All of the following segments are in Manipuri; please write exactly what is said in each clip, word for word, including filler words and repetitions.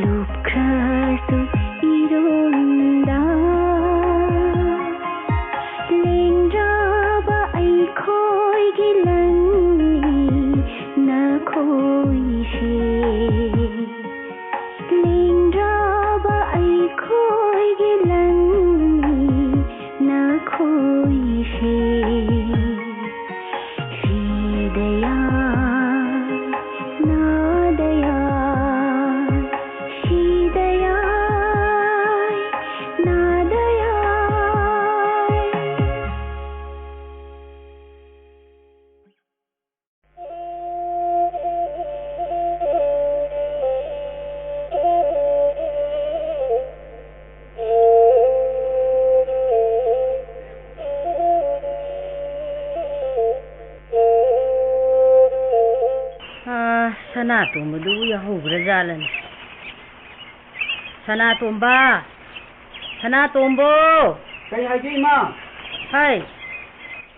ꯂꯨꯞꯈ꯭ꯔꯁꯨ ꯏꯔꯣꯟꯗ ꯂꯦꯡꯗ꯭ꯔꯕ ꯑꯩꯈꯣꯏꯒꯤ ꯂꯟꯅꯤ ꯅꯈꯣꯏꯁꯦ꯫ ꯂꯦꯡꯗ꯭ꯔꯕ ꯑꯩꯈꯣꯏꯒꯤ ꯂꯟꯅꯤ ꯅꯈꯣꯏꯁꯦ꯫ ꯁꯤꯗ ꯌꯥꯏ, ꯅꯥꯗ ꯌꯥꯏ, ꯁꯤꯗ ꯌꯥꯏ, ꯅꯥꯗ ꯌꯥꯏ꯫ ꯑꯥ, ꯁꯅꯥꯇꯣꯝꯕꯗꯨꯕꯨ ꯌꯥꯍꯧꯈ꯭ꯔꯖꯥꯠꯂꯅꯦ? ꯁꯅꯥꯇꯣꯝꯕ! ꯁꯅꯥꯇꯣꯝꯕꯣ! ꯀꯩ ꯍꯥꯏꯒꯦ, ꯏꯃꯥ? ꯍꯥꯏ,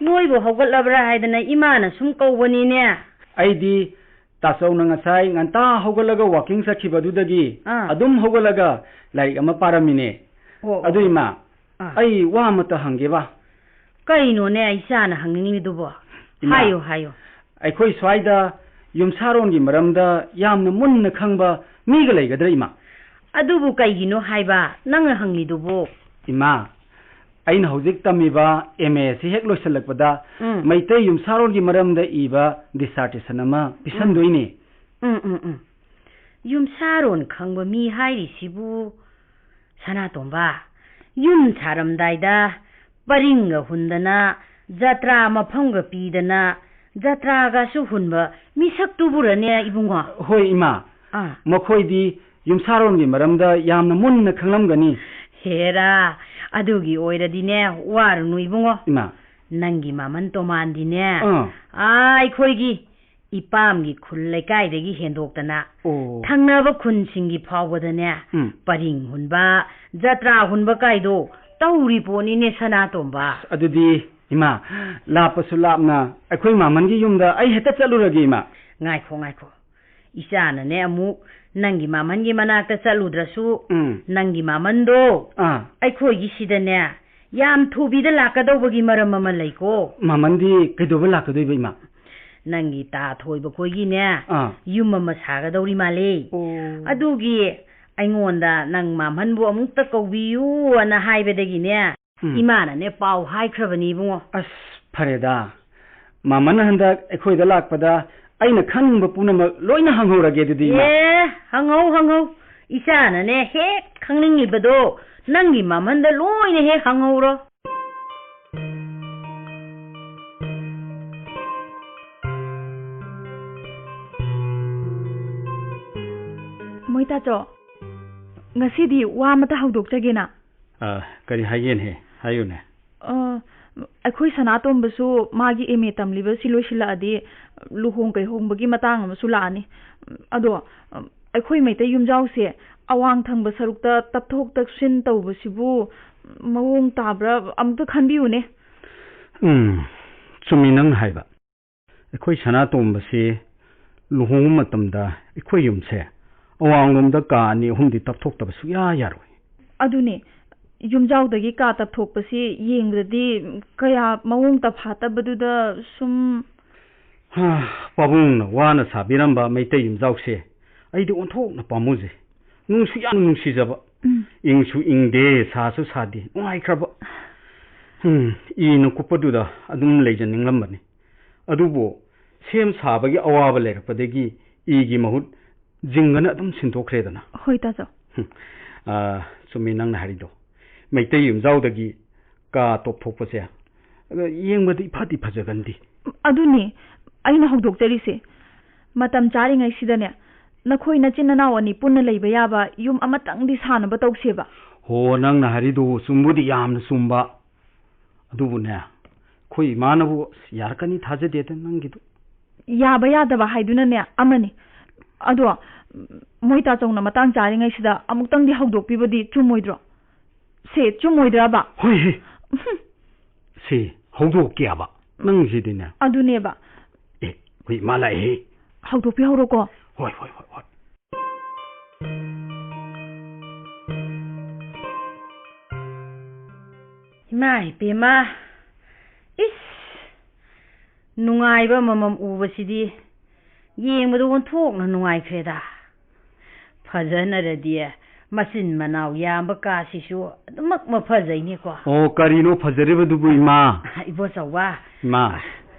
ꯅꯣꯏꯕꯨ ꯍꯧꯒꯠꯂꯕ꯭ꯔꯥ ꯍꯥꯏꯗꯅ ꯏꯃꯥꯅ ꯁꯨꯝ ꯀꯧꯕꯅꯤꯅꯦ꯫ ꯑꯩꯗꯤ ꯇꯥꯆꯧꯅ ꯉꯁꯥꯏ ꯉꯟꯇꯥ ꯍꯧꯒꯠꯂꯒ walking ꯆꯠꯈꯤꯕꯗꯨꯗꯒꯤ ꯑꯥ꯫ ꯑꯗꯨꯝ ꯍꯧꯒꯠꯂꯒ ꯂꯥꯏꯔꯤꯛ ꯑꯃ ꯄꯥꯔꯝꯃꯤꯅꯦ꯫ ꯑꯣ, ꯑꯣ, ꯑꯗꯨ ꯑꯣ꯫ ꯏꯃꯥ, ꯑꯥ꯫ ꯑꯩ ꯋꯥ ꯑꯃꯇ ꯍꯪꯒꯦꯕ꯫ ꯀꯩꯅꯣꯅꯦ ꯏꯆꯥꯅ ꯍꯪꯅꯤꯡꯂꯤꯗꯨꯕꯣ? ꯏꯃꯥ, ꯍꯥꯏꯌꯨ, ꯍꯥꯏꯌꯨ꯫ ꯑꯩꯈꯣꯏ ꯁ꯭ꯋꯥꯏꯗ ꯌꯨꯝꯁꯥꯔꯣꯟꯒꯤ ꯃꯔꯝꯗ ꯌꯥꯝꯅ ꯃꯨꯟꯅ ꯈꯪꯕ ꯃꯤꯒ ꯂꯩꯒꯗ꯭ꯔꯥ, ꯏꯃꯥ? ꯑꯗꯨꯕꯨ ꯀꯩꯒꯤꯅꯣ ꯍꯥꯏꯕ ꯅꯪꯅ ꯍꯪꯂꯤꯗꯨꯕꯨ? ꯏꯃꯥ, ꯑꯩꯅ ꯍꯧꯖꯤꯛ ꯇꯝꯃꯤꯕ M A ꯑꯁꯤ ꯍꯦꯛ ꯂꯣꯏꯁꯤꯜꯂꯛꯄꯗ ꯎꯝ꯫ ꯃꯩꯇꯩ ꯌꯨꯝꯁꯥꯔꯣꯟꯒꯤ ꯃꯔꯝꯗ ꯏꯕ dissertation ꯑꯃ ꯄꯤꯁꯟꯗꯣꯏꯅꯦ꯫ ꯎꯝ, ꯎꯝ, ꯎꯝ꯫ ꯌꯨꯝꯁꯥꯔꯣꯟ ꯈꯪꯕ ꯃꯤ ꯍꯥꯏꯔꯤꯁꯤꯕꯨ, ꯁꯅꯥꯇꯣꯝꯕ, ꯌꯨꯝ ꯁꯥꯔꯝꯗꯥꯏꯗ ꯄꯔꯤꯡꯒ ꯍꯨꯟꯗꯅ, ꯖꯇ꯭ꯔꯥ ꯃꯐꯝꯒ ꯄꯤꯗꯅ, ꯖꯇ꯭ꯔꯥꯒꯁꯨ ꯍꯨꯟꯕ ꯃꯤꯁꯛꯇꯨꯕꯨꯔꯅꯦ, ꯏꯕꯨꯡꯉꯣ? ꯍꯣꯏ, ꯏꯃꯥ꯫ ꯑꯥ꯫ ꯃꯈꯣꯏꯗꯤ ꯌꯨꯝꯁꯥꯔꯣꯟꯒꯤ ꯃꯔꯝꯗ ꯌꯥꯝꯅ ꯃꯨꯟꯅ ꯈꯪꯂꯝꯒꯅꯤ꯫ ꯍꯦꯔꯥ, ꯑꯗꯨꯒꯤ ꯑꯣꯏꯔꯗꯤꯅꯦ, ꯋꯥꯔꯨꯅꯨ, ꯏꯕꯨꯡꯉꯣ꯫ ꯏꯃꯥ꯫ ꯅꯪꯒꯤ ꯃꯃꯟ ꯇꯣꯃꯥꯟꯗꯤꯅꯦ, ꯑꯥ꯫ ꯑꯥ, ꯑꯩꯈꯣꯏꯒꯤ ꯏꯄꯥꯝꯒꯤ ꯈꯨꯜ ꯂꯩꯀꯥꯏꯗꯒꯤ ꯍꯦꯟꯗꯣꯛꯇꯅ ꯑꯣ꯫ ꯊꯪꯅꯕ ꯈꯨꯟꯁꯤꯡꯒꯤ ꯐꯥꯎꯕꯗꯅꯦ, ꯎꯝ꯫ ꯄꯔꯤꯡ ꯍꯨꯟꯕ, ꯖꯇ꯭ꯔꯥ ꯍꯨꯟꯕ ꯀꯥꯏꯗꯣ ꯇꯧꯔꯤ ꯄꯣꯠꯅꯤꯅꯦ, ꯁꯅꯥꯇꯣꯝꯕ꯫ ꯑꯗꯨꯗꯤ ꯏꯃꯥ, ꯂꯥꯞꯄꯁꯨ ꯂꯥꯞꯅ ꯑꯩꯈꯣꯏ ꯃꯥꯃꯟꯒꯤ ꯌꯨꯝꯗ ꯑꯩ ꯍꯦꯛꯇ ꯆꯠꯂꯨꯔꯒꯦ, ꯏꯃꯥ꯫ ꯉꯥꯏꯈꯣ, ꯉꯥꯏꯈꯣ꯫ ꯏꯆꯥꯅꯅꯦ ꯑꯃꯨꯛ ꯅꯪꯒꯤ ꯃꯥꯃꯟꯒꯤ ꯃꯅꯥꯛꯇ ꯆꯠꯂꯨꯗ꯭ꯔꯁꯨ, ꯎꯝ꯫ ꯅꯪꯒꯤ ꯃꯥꯃꯟꯗꯣ ꯑꯥ꯫ ꯑꯩꯈꯣꯏꯒꯤ ꯁꯤꯗꯅꯦ ꯌꯥꯝ ꯊꯨꯕꯤꯗ ꯂꯥꯛꯀꯗꯧꯕꯒꯤ ꯃꯔꯝ ꯑꯃ ꯂꯩꯀꯣ꯫ ꯃꯥꯃꯟꯗꯤ ꯀꯩꯗꯧꯕ ꯂꯥꯛꯀꯗꯣꯏꯕ, ꯏꯃꯥ? ꯅꯪꯒꯤ ꯇꯥ ꯊꯣꯏꯕ ꯈꯣꯏꯒꯤꯅꯦ ꯑꯥ꯫ ꯌꯨꯝ ꯑꯃ ꯁꯥꯒꯗꯧꯔꯤ ꯃꯥꯜꯂꯦ꯫ ꯑꯣ꯫ ꯑꯗꯨꯒꯤ ꯑꯩꯉꯣꯟꯗ ꯅꯪ ꯃꯥꯃꯟꯕꯨ ꯑꯃꯨꯛꯇ ꯀꯧꯕꯤꯌꯨ ꯑꯅ ꯍꯥꯏꯕꯗꯒꯤꯅꯦ ꯎꯝ꯫ ꯏꯃꯥꯅꯅꯦ ꯄꯥꯎ ꯍꯥꯏꯈ꯭ꯔꯕꯅꯤ ꯏꯕꯨꯡꯉꯣ꯫ ꯑꯁ, ꯐꯔꯦꯗ꯫ ꯃꯥꯃꯟ ꯍꯟꯗꯛ ꯑꯩꯈꯣꯏꯗ ꯂꯥꯛꯄꯗ ꯑꯩꯅ ꯈꯪꯅꯤꯡꯕ ꯄꯨꯝꯅꯃꯛ ꯂꯣꯏꯅ ꯍꯪꯍꯧꯔꯒꯦ ꯑꯗꯨꯗꯤ, ꯏꯃꯥ꯫ ꯑꯦ, ꯍꯪꯍꯧ, ꯍꯪꯍꯧ꯫ ꯏꯆꯥꯅꯅꯦ ꯍꯦꯛ ꯈꯪꯅꯤꯡꯉꯤꯕꯗꯣ ꯅꯪꯒꯤ ꯃꯥꯃꯟꯗ ꯂꯣꯏꯅ ꯍꯦꯛ ꯍꯪꯍꯧꯔꯣ꯫ ꯃꯣꯏꯇꯥꯆꯧ, ꯉꯁꯤꯗꯤ ꯋꯥ ꯑꯃꯇ ꯍꯧꯗꯣꯛꯆꯒꯦꯅ꯫ ꯑ, ꯀꯔꯤ ꯍꯥꯏꯒꯦꯅꯦ? ꯍꯥꯏꯌꯨꯅꯦ꯫ ꯑ, ꯑꯩꯈꯣꯏ ꯁꯅꯥꯇꯣꯝꯕꯁꯨ ꯃꯥꯒꯤ M A ꯇꯝꯂꯤꯕꯁꯤ ꯂꯣꯏꯁꯤꯜꯂꯛꯑꯗꯤ ꯂꯨꯍꯣꯡ ꯀꯩꯍꯣꯡꯕꯒꯤ ꯃꯇꯥꯡ ꯑꯃꯁꯨ ꯂꯥꯛꯑꯅꯤ꯫ ꯑꯗꯣ, ꯑꯩꯈꯣꯏ ꯃꯩꯇꯩ ꯌꯨꯝꯖꯥꯎꯁꯦ ꯑꯋꯥꯡ ꯊꯪꯕ ꯁꯔꯨꯛꯇ ꯇꯞꯊꯣꯛ ꯇꯞꯁꯤꯟ ꯇꯧꯕꯁꯤꯕꯨ ꯃꯑꯣꯡ ꯇꯥꯕ꯭ꯔꯥ? ꯑꯃꯨꯛꯇ ꯈꯟꯕꯤꯌꯨꯅꯦ꯫ ꯎꯝ, ꯆꯨꯝꯃꯤ ꯅꯪꯅ ꯍꯥꯏꯕ꯫ ꯑꯩꯈꯣꯏ ꯁꯅꯥꯇꯣꯝꯕꯁꯤ ꯂꯨꯍꯣꯡꯕ ꯃꯇꯝꯗ ꯑꯩꯈꯣꯏ ꯌꯨꯝꯁꯦ ꯑꯋꯥꯡꯂꯣꯝꯗ ꯀꯥ ꯑꯅꯤ ꯑꯍꯨꯝꯗꯤ ꯇꯞꯊꯣꯛꯇꯕ ꯁꯨꯛꯌꯥ ꯌꯥꯔꯣꯏ꯫ ꯑꯗꯨꯅꯦ, ꯌꯨꯝꯖꯥꯎꯗꯒꯤ ꯀꯥ ꯇꯞꯊꯣꯛꯄꯁꯤ ꯌꯦꯡꯕꯗꯗꯤ ꯀꯌꯥ ꯃꯑꯣꯡ ꯇꯐꯥꯠꯇꯕꯗꯨꯗ ꯁꯨꯝ꯫ ꯍꯥ, ꯄꯥꯕꯨꯡꯅ ꯋꯥꯅ ꯁꯥꯕꯤꯔꯝꯕ ꯃꯩꯇꯩ ꯌꯨꯝꯖꯥꯎꯁꯦ ꯑꯩꯗꯤ ꯑꯣꯟꯊꯣꯛꯅ ꯄꯥꯝꯃꯨꯖꯩ꯫ ꯅꯨꯡꯁꯨ ꯌꯥꯝ ꯅꯨꯡꯁꯤꯖꯕ꯫ ꯎꯝ꯫ ꯏꯪꯁꯨ ꯏꯪꯗꯦ, ꯁꯥꯁꯨ ꯁꯥꯗꯦ, ꯅꯨꯡꯉꯥꯏꯈ꯭ꯔꯕ꯫ ꯎꯝ, ꯏꯅ ꯀꯨꯞꯄꯗꯨꯗ ꯑꯗꯨꯝ ꯂꯩꯖꯅꯤꯡꯂꯝꯕꯅꯤ꯫ ꯑꯗꯨꯕꯨ ꯁꯦꯝ ꯁꯥꯕꯒꯤ ꯑꯋꯥꯕ ꯂꯩꯔꯛꯄꯗꯒꯤ ꯏꯒꯤ ꯃꯍꯨꯠ ꯖꯤꯡꯒꯅ ꯑꯗꯨꯝ ꯁꯤꯟꯗꯣꯛꯈ꯭ꯔꯦꯗꯅ꯫ ꯍꯣꯏ, ꯇꯥꯆꯧ꯫ ꯍꯨꯝ, ꯑꯥ, ꯆꯨꯝꯃꯤ ꯅꯪꯅ ꯍꯥꯏꯔꯤꯗꯣ꯫ ꯃꯩꯇꯩ ꯌꯨꯝꯖꯥꯎꯗꯒꯤ ꯀꯥ ꯇꯣꯞꯊꯣꯛꯄꯁꯦ, ꯑꯗ ꯌꯦꯡꯕꯗ ꯏꯐꯗꯤ ꯐꯖꯒꯟꯗꯦ꯫ ꯑꯗꯨꯅꯤ ꯑꯩꯅ ꯍꯧꯗꯣꯛꯆꯔꯤꯁꯦ꯫ ꯃꯇꯝ ꯆꯥꯔꯤꯉꯩꯁꯤꯗꯅꯦ, ꯅꯈꯣꯏ ꯅꯆꯤꯟ ꯅꯅꯥꯎ ꯑꯅꯤ ꯄꯨꯟꯅ ꯂꯩꯕ ꯌꯥꯕ ꯌꯨꯝ ꯑꯃꯇꯪꯗꯤ ꯁꯥꯅꯕ ꯇꯧꯁꯦꯕ꯫ ꯍꯣ, ꯅꯪꯅ ꯍꯥꯏꯔꯤꯗꯣ ꯆꯨꯝꯕꯨꯗꯤ ꯌꯥꯝꯅ ꯆꯨꯝꯕ꯫ ꯑꯗꯨꯕꯨꯅꯦ, ꯑꯩꯈꯣꯏ ꯏꯃꯥꯅꯕꯨ, "ꯑꯁ, ꯌꯥꯔꯛꯀꯅꯤ, ꯊꯥꯖꯗꯦꯗ ꯅꯪꯒꯤꯗꯨ"꯫ ꯌꯥꯕ ꯌꯥꯗꯕ ꯍꯥꯏꯗꯨꯅꯅꯦ ꯑꯃꯅꯤ꯫ ꯑꯗꯣ, ꯃꯣꯏ ꯇꯥꯆꯧꯅ ꯃꯇꯥꯡ ꯆꯥꯔꯤꯉꯩꯁꯤꯗ ꯑꯃꯨꯛꯇꯪꯗꯤ ꯍꯧꯗꯣꯛꯄꯤꯕꯗꯤ ꯆꯨꯝꯃꯣꯏꯗ꯭ꯔꯣ? ꯁꯦ, ꯆꯨꯝꯃꯣꯏꯗ꯭ꯔꯕ? ꯍꯣꯏ ꯍꯦ꯫ ꯎꯝ꯫ ꯁꯦ, ꯍꯧꯗꯣꯛꯀꯦꯕ ꯅꯪꯁꯤꯗꯤꯅꯦ꯫ ꯑꯗꯨꯅꯦꯕ꯫ ꯑꯦ, ꯑꯩꯈꯣꯏ ꯏꯃꯥ ꯂꯥꯛꯑꯦꯍꯦ꯫ ꯍꯧꯗꯣꯛꯄꯤꯍꯧꯔꯣꯀꯣ꯫ ꯍꯣꯏ, ꯍꯣꯏ, ꯍꯣꯏ, ꯍꯣꯏ꯫ ꯏꯃꯥ ꯏꯄꯦꯝꯃ, ꯏꯁ, ꯅꯨꯡꯉꯥꯏꯕ ꯑꯃꯃꯝ ꯎꯕꯁꯤꯗꯤ ꯌꯦꯡꯕꯗ ꯑꯣꯟꯊꯣꯛꯅ ꯅꯨꯡꯉꯥꯏꯈ꯭ꯔꯦꯗ꯫ ꯐꯖꯅꯔꯗꯤ ꯃꯆꯤꯟ ꯃꯅꯥꯎ ꯌꯥꯝꯕ ꯀꯥꯁꯤꯁꯨ ꯑꯗꯨꯃꯛ ꯃꯐꯖꯩꯅꯦꯀꯣ꯫ ꯑꯣ, ꯀꯔꯤꯅꯣ ꯐꯖꯔꯤꯕꯗꯨꯕꯨ, ꯏꯃꯥ? ꯏꯕꯣꯆꯧꯕ, ꯏꯃꯥ꯫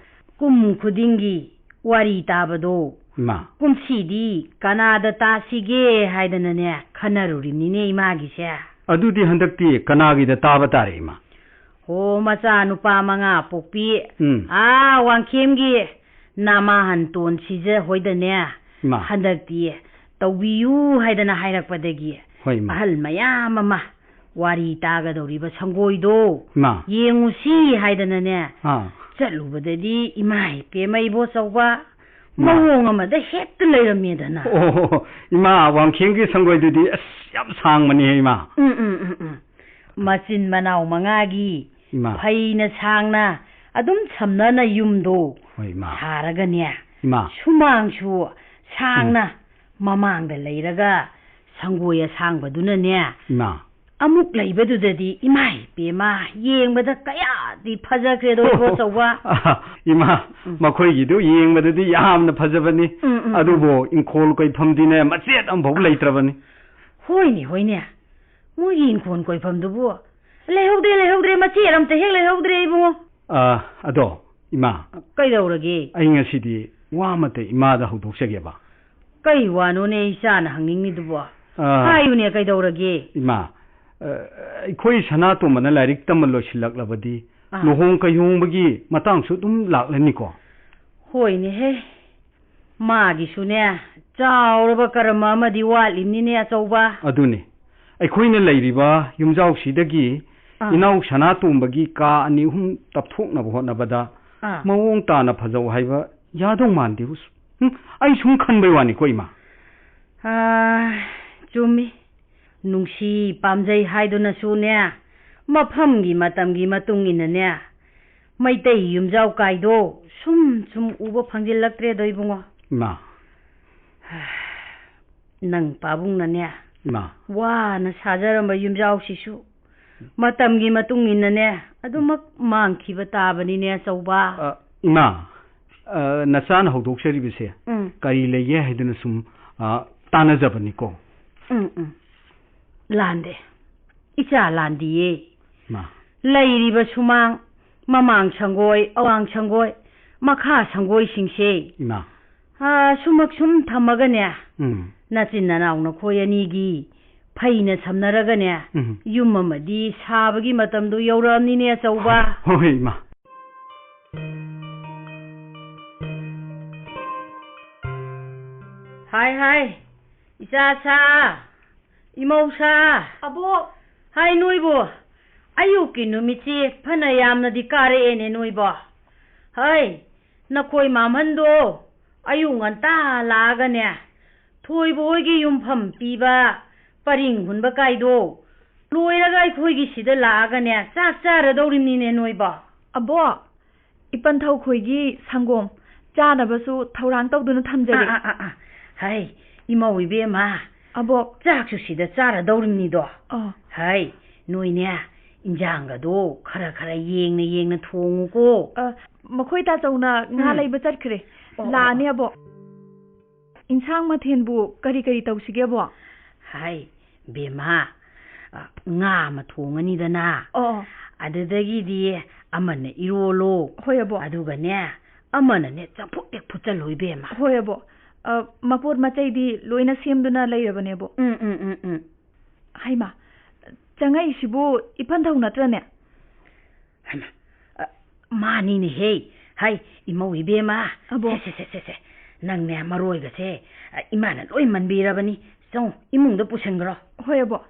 ꯀꯨꯝ ꯈꯨꯗꯤꯡꯒꯤ ꯋꯥꯔꯤ ꯇꯥꯕꯗꯣ, ꯏꯃꯥ꯫ ꯀꯨꯝꯁꯤꯗꯤ ꯀꯅꯥꯗ ꯇꯥꯁꯤꯒꯦ ꯍꯥꯏꯗꯅꯅꯦ ꯈꯟꯅꯔꯨꯔꯤꯕꯅꯤꯅꯦ ꯏꯃꯥꯒꯤꯁꯦ꯫ ꯑꯗꯨꯗꯤ ꯍꯟꯗꯛꯇꯤ ꯀꯅꯥꯒꯤꯗ ꯇꯥꯕ ꯇꯥꯔꯦ, ꯏꯃꯥ? ꯍꯣ, ꯃꯆꯥ ꯅꯨꯄꯥ ꯃꯉꯥ ꯄꯣꯛꯄꯤ, ꯎꯝ꯫ ꯑꯥ, ꯋꯥꯡꯈꯦꯝꯒꯤ ꯅꯃꯥꯍꯟꯇꯣꯟ ꯁꯤꯖ ꯍꯣꯏꯗꯅꯦ, ꯏꯃꯥ꯫ ꯍꯟꯗꯛꯇꯤ ꯇꯧꯕꯤꯌꯨ ꯍꯥꯏꯗꯅ ꯍꯥꯏꯔꯛꯄꯗꯒꯤ, ꯍꯣꯏ, ꯏꯃꯥ꯫ ꯑꯍꯜ ꯃꯌꯥꯝ ꯑꯃ ꯋꯥꯔꯤ ꯇꯥꯒꯗꯧꯔꯤꯕ ꯁꯪꯒꯣꯏꯗꯣ, ꯏꯃꯥ꯫ ꯌꯦꯡꯉꯨꯁꯤ ꯍꯥꯏꯗꯅꯅꯦ, ꯑꯥ꯫ ꯆꯠꯂꯨꯕꯗꯗꯤ ꯏꯃꯥ ꯏꯄꯦꯝꯃ ꯏꯕꯣꯆꯧꯕ, ꯏꯃꯥ꯫ ꯃꯑꯣꯡ ꯑꯃꯗ ꯍꯦꯛꯇ ꯂꯩꯔꯝꯃꯦꯗꯅ꯫ ꯑꯣ, ꯏꯃꯥ, ꯋꯥꯡꯈꯦꯝꯒꯤ ꯁꯪꯒꯣꯏꯗꯨꯗꯤ ꯑꯁ ꯌꯥꯝ ꯁꯥꯡꯕꯅꯤꯍꯦ, ꯏꯃꯥ꯫ ꯎꯝ, ꯎꯝ, ꯎꯝ, ꯎꯝ꯫ ꯃꯆꯤꯟ ꯃꯅꯥꯎ ꯃꯉꯥꯒꯤ ꯏꯃꯥ꯫ ꯐꯩꯅ ꯁꯥꯡꯅ ꯑꯗꯨꯝ ꯁꯝꯅꯅ ꯌꯨꯝꯗꯣ ꯍꯣꯏ, ꯏꯃꯥ꯫ ꯁꯥꯔꯒꯅꯦ, ꯏꯃꯥ꯫ ꯁꯨꯃꯥꯡꯁꯨ ꯁꯥꯡꯅ ꯎꯝ꯫ ꯃꯃꯥꯡꯗ ꯂꯩꯔꯒ ꯁꯪꯒꯣꯏ ꯑꯁꯥꯡꯕꯗꯨꯅꯅꯦ, ꯏꯃꯥ꯫ ꯑꯃꯨꯛ ꯂꯩꯕꯗꯨꯗꯗꯤ ꯏꯃꯥ ꯏꯄꯦꯝꯃ, ꯌꯦꯡꯕꯗ ꯀꯌꯥꯗꯤ ꯐꯖꯈ꯭ꯔꯦꯗꯣ, ꯏꯕꯣꯆꯧꯕ꯫ ꯏꯃꯥ, ꯎꯝ꯫ ꯃꯈꯣꯏꯒꯤꯗꯨ ꯌꯦꯡꯕꯗꯗꯤ ꯌꯥꯝꯅ ꯐꯖꯕꯅꯤ꯫ ꯎꯝ, ꯎꯝ, ꯎꯝ꯫ ꯑꯗꯨꯕꯨ ꯏꯪꯈꯣꯜ ꯀꯣꯏꯐꯝꯗꯤꯅꯦ ꯃꯆꯦꯠ ꯑꯃꯐꯥꯎ ꯂꯩꯇ꯭ꯔꯕꯅꯤ꯫ ꯍꯣꯏꯅꯦ, ꯍꯣꯏꯅꯦ꯫ ꯃꯣꯏꯒꯤ ꯏꯪꯈꯣꯜ ꯀꯣꯏꯐꯝꯗꯨꯕꯨ ꯂꯩꯍꯧꯗ꯭ꯔꯦ, ꯂꯩꯍꯧꯗ꯭ꯔꯦ, ꯃꯆꯦꯠ ꯑꯃꯠꯇ ꯍꯦꯛ ꯂꯩꯍꯧꯗ꯭ꯔꯦ, ꯏꯕꯨꯡꯉꯣ꯫ ꯑ, ꯑꯗꯣ, ꯏꯃꯥ꯫ ꯀꯩꯗꯧꯔꯒꯦ? ꯑꯩ ꯉꯁꯤꯗꯤ ꯋꯥ ꯑꯃꯠꯇ ꯏꯃꯥꯗ ꯍꯧꯗꯣꯛꯆꯒꯦꯕ꯫ ꯀꯩ ꯋꯥꯅꯣꯅꯦ ꯏꯆꯥꯅ ꯍꯪꯅꯤꯡꯉꯤꯗꯨꯕꯣ? ꯑ, ꯍꯥꯏꯌꯨꯅꯦ, ꯀꯩꯗꯧꯔꯒꯦ? ꯏꯃꯥ, ꯑ, ꯑꯩꯈꯣꯏ ꯁꯅꯥꯇꯣꯝꯕꯅ ꯂꯥꯏꯔꯤꯛ ꯇꯝꯕ ꯂꯣꯏꯁꯤꯜꯂꯛꯂꯕꯗꯤ ꯑꯥ꯫ ꯂꯨꯍꯣꯡ ꯀꯩꯍꯣꯡꯕꯒꯤ ꯃꯇꯥꯡꯁꯨ ꯑꯗꯨꯝ ꯂꯥꯛꯂꯅꯤꯀꯣ? ꯍꯣꯏꯅꯦꯍꯦ꯫ ꯃꯥꯒꯤꯁꯨꯅꯦ, ꯆꯥꯎꯔꯕ ꯀꯔꯃ ꯑꯃꯗꯤ ꯋꯥꯠꯂꯤꯕꯅꯤꯅꯦ, ꯑꯆꯧꯕ꯫ ꯑꯗꯨꯅꯤ꯫ ꯑꯩꯈꯣꯏꯅ ꯂꯩꯔꯤꯕ ꯌꯨꯝꯖꯥꯎꯁꯤꯗꯒꯤ ꯑꯥ꯫ ꯏꯅꯥꯎ ꯁꯅꯥꯇꯣꯝꯕꯒꯤ ꯀꯥ ꯑꯅꯤ ꯑꯍꯨꯝ ꯇꯞꯊꯣꯛꯅꯕ ꯍꯣꯠꯅꯕꯗ ꯑꯥ꯫ ꯃꯑꯣꯡ ꯇꯥꯅ ꯐꯖꯧ ꯍꯥꯏꯕ ꯌꯥꯗꯧ ꯃꯥꯟꯗꯦꯕꯨ꯫ ꯎꯝ, ꯑꯩ ꯁꯨꯝ ꯈꯟꯕꯩ ꯋꯥꯅꯤꯀꯣ, ꯏꯃꯥ꯫ ꯑꯥ, ꯆꯨꯝꯃꯤ꯫ ꯅꯨꯡꯁꯤ ꯄꯥꯝꯖꯩ ꯍꯥꯏꯗꯨꯅꯁꯨꯅꯦ, ꯃꯐꯝꯒꯤ ꯃꯇꯝꯒꯤ ꯃꯇꯨꯡ ꯏꯟꯅꯅꯦ, ꯃꯩꯇꯩ ꯌꯨꯝꯖꯥꯎ ꯀꯥꯏꯗꯣ ꯁꯨꯝ ꯁꯨꯝ ꯎꯕ ꯐꯪꯖꯤꯜꯂꯛꯇ꯭ꯔꯦꯗꯣ, ꯏꯕꯨꯡꯉꯣ꯫ ꯏꯃꯥ꯫ ꯅꯪ ꯄꯥꯕꯨꯡꯅꯅꯦ, ꯏꯃꯥ꯫ ꯋꯥꯅ ꯁꯥꯖꯔꯝꯕ ꯌꯨꯝꯖꯥꯎꯁꯤꯁꯨ ꯃꯇꯝꯒꯤ ꯃꯇꯨꯡ ꯏꯟꯅꯅꯦ, ꯑꯗꯨꯃꯛ ꯃꯥꯡꯈꯤꯕ ꯇꯥꯕꯅꯤꯅꯦ, ꯑꯆꯧꯕ꯫ ꯑ, ꯏꯃꯥ, ꯑ, ꯅꯆꯥꯅ ꯍꯧꯗꯣꯛꯆꯔꯤꯕꯁꯦ ꯎꯝ꯫ ꯀꯔꯤ ꯂꯩꯒꯦ ꯍꯥꯏꯗꯨꯅ ꯁꯨꯝ, ꯑ, ꯇꯥꯟꯅꯖꯕꯅꯤꯀꯣ꯫ ꯎꯝ, ꯎꯝ꯫ ꯂꯥꯟꯗꯦ꯫ ꯏꯆꯥ ꯂꯥꯟꯗꯤꯌꯦ꯫ ꯃꯥ꯫ ꯂꯩꯔꯤꯕ ꯁꯨꯃꯥꯡ, ꯃꯃꯥꯡ ꯁꯪꯒꯣꯏ, ꯑꯋꯥꯡ ꯁꯪꯒꯣꯏ, ꯃꯈꯥ ꯁꯪꯒꯣꯏꯁꯤꯡꯁꯦ ꯏꯃꯥ꯫ ꯑꯥ, ꯁꯨꯃꯛ ꯁꯨꯝ ꯊꯝꯃꯒꯅꯦ, ꯎꯝ꯫ ꯅꯆꯤꯟ ꯅꯅꯥꯎ ꯅꯈꯣꯏ ꯑꯅꯤꯒꯤ ꯐꯩꯅ ꯁꯝꯅꯔꯒꯅꯦ, ꯎꯝ꯫ ꯌꯨꯝ ꯑꯃꯗꯤ ꯁꯥꯕꯒꯤ ꯃꯇꯝꯗꯣ ꯌꯧꯔꯛꯑꯕꯅꯤꯅꯦ, ꯑꯆꯧꯕ꯫ ꯍꯣꯏ, ꯏꯃꯥ꯫ ꯍꯥꯏ, ꯍꯥꯏ, ꯏꯆꯥ ꯁꯥ, ꯏꯃꯧ ꯁꯥ꯫ ꯑꯕꯣꯛ꯫ ꯍꯥꯏ, ꯅꯣꯏꯕꯨ ꯑꯌꯨꯛꯀꯤ ꯅꯨꯃꯤꯠꯁꯤ ꯐꯅ ꯌꯥꯝꯅꯗꯤ ꯀꯥꯔꯛꯑꯦꯅꯦ ꯅꯣꯏꯕꯣ꯫ ꯍꯩ, ꯅꯈꯣꯏ ꯃꯥꯝꯍꯟꯗꯣ ꯑꯌꯨꯛ ꯉꯟꯇꯥ ꯂꯥꯛꯑꯒꯅꯦ, ꯊꯣꯏꯕ ꯍꯣꯏꯒꯤ ꯌꯨꯝꯐꯝ ꯄꯤꯕ ꯄꯔꯤꯡ ꯍꯨꯟꯕ ꯀꯥꯏꯗꯣ ꯂꯣꯏꯔꯒ ꯑꯩꯈꯣꯏꯒꯤ ꯁꯤꯗ ꯂꯥꯛꯑꯒꯅꯦ, ꯆꯥꯛ ꯆꯥꯔꯗꯧꯔꯤꯕꯅꯤꯅꯦ ꯅꯣꯏꯕꯣ꯫ ꯑꯕꯣꯛ, ꯏꯄꯟꯊꯧ ꯈꯣꯏꯒꯤ ꯁꯪꯒꯣꯝ ꯆꯥꯅꯕꯁꯨ ꯊꯧꯔꯥꯡ ꯇꯧꯗꯨꯅ ꯊꯝꯖꯔꯦ꯫ ꯑꯥ, ꯑꯥ, ꯑꯥ, ꯑꯥ꯫ ꯍꯩ, ꯏꯃꯧ ꯏꯕꯦꯝꯃ꯫ ꯑꯕꯣꯛ꯫ ꯆꯥꯛꯁꯨ ꯁꯤꯗ ꯆꯥꯔꯗꯧꯔꯤꯕꯅꯤꯗꯣ꯫ ꯑꯥ꯫ ꯍꯩ, ꯅꯣꯏꯅꯦ, ꯏꯟꯖꯥꯡꯒꯗꯣ ꯈꯔ ꯈꯔ ꯌꯦꯡꯅ ꯌꯦꯡꯅ ꯊꯣꯡꯉꯨꯀꯣ꯫ ꯑ, ꯃꯈꯣꯏ ꯇꯥꯆꯧꯅ ꯉꯥ ꯎꯝ꯫ ꯂꯩꯕ ꯆꯠꯈ꯭ꯔꯦ꯫ ꯑꯣ, ꯑꯣ, ꯂꯥꯛꯑꯅꯤ, ꯑꯣ꯫ ꯑꯕꯣꯛ꯫ ꯏꯟꯁꯥꯡ ꯃꯊꯦꯜꯕꯨ ꯀꯔꯤ ꯀꯔꯤ ꯇꯧꯁꯤꯒꯦꯕꯣ? ꯍꯥꯏ, ꯕꯦꯝꯃ, ꯑ, ꯉꯥ ꯑꯃ ꯊꯣꯡꯉꯅꯤꯗꯅ꯫ ꯑꯣ꯫ ꯑꯗꯨꯗꯒꯤꯗꯤ ꯑꯃꯅ ꯏꯔꯣꯜꯂꯣ꯫ ꯍꯣꯏ, ꯑꯕꯣꯛ꯫ ꯑꯗꯨꯒꯅꯦ, ꯑꯃꯅꯅꯦ ꯆꯝꯐꯨꯠ ꯍꯦꯛ ꯐꯨꯠꯆꯜꯂꯣ, ꯏꯕꯦꯝꯃ꯫ ꯍꯣꯏ, ꯑꯕꯣꯛ꯫ ꯑ, ꯃꯄꯣꯠ ꯃꯆꯩꯗꯤ ꯂꯣꯏꯅ ꯁꯦꯝꯗꯨꯅ ꯂꯩꯔꯕꯅꯦ, ꯑꯕꯣꯛ꯫ ꯎꯝ, ꯎꯝ, ꯎꯝ, ꯎꯝ꯫ ꯍꯩꯃꯥ, ꯆꯪꯉꯛꯏꯁꯤꯕꯨ ꯏꯄꯟꯊꯧ ꯅꯠꯇ꯭ꯔꯅꯦ? ꯍꯩꯃꯥ, ꯑ, ꯃꯥꯅꯤꯅꯦꯍꯦ꯫ ꯍꯥꯏ, ꯏꯃꯧ ꯏꯕꯦꯝꯃ꯫ ꯑꯕꯣꯛ꯫ ꯁꯦ, ꯁꯦ, ꯁꯦ, ꯁꯦ, ꯁꯦ꯫ ꯅꯪꯅꯦ ꯃꯔꯣꯏꯒꯁꯦ, ꯑ, ꯏꯃꯥꯅ ꯂꯣꯏ ꯃꯟꯕꯤꯔꯕꯅꯤ꯫ ꯆꯪꯉꯣ, ꯏꯃꯨꯡꯗ ꯄꯨꯁꯤꯟꯈ꯭ꯔꯣ꯫ ꯍꯣꯏ, ꯑꯕꯣꯛ꯫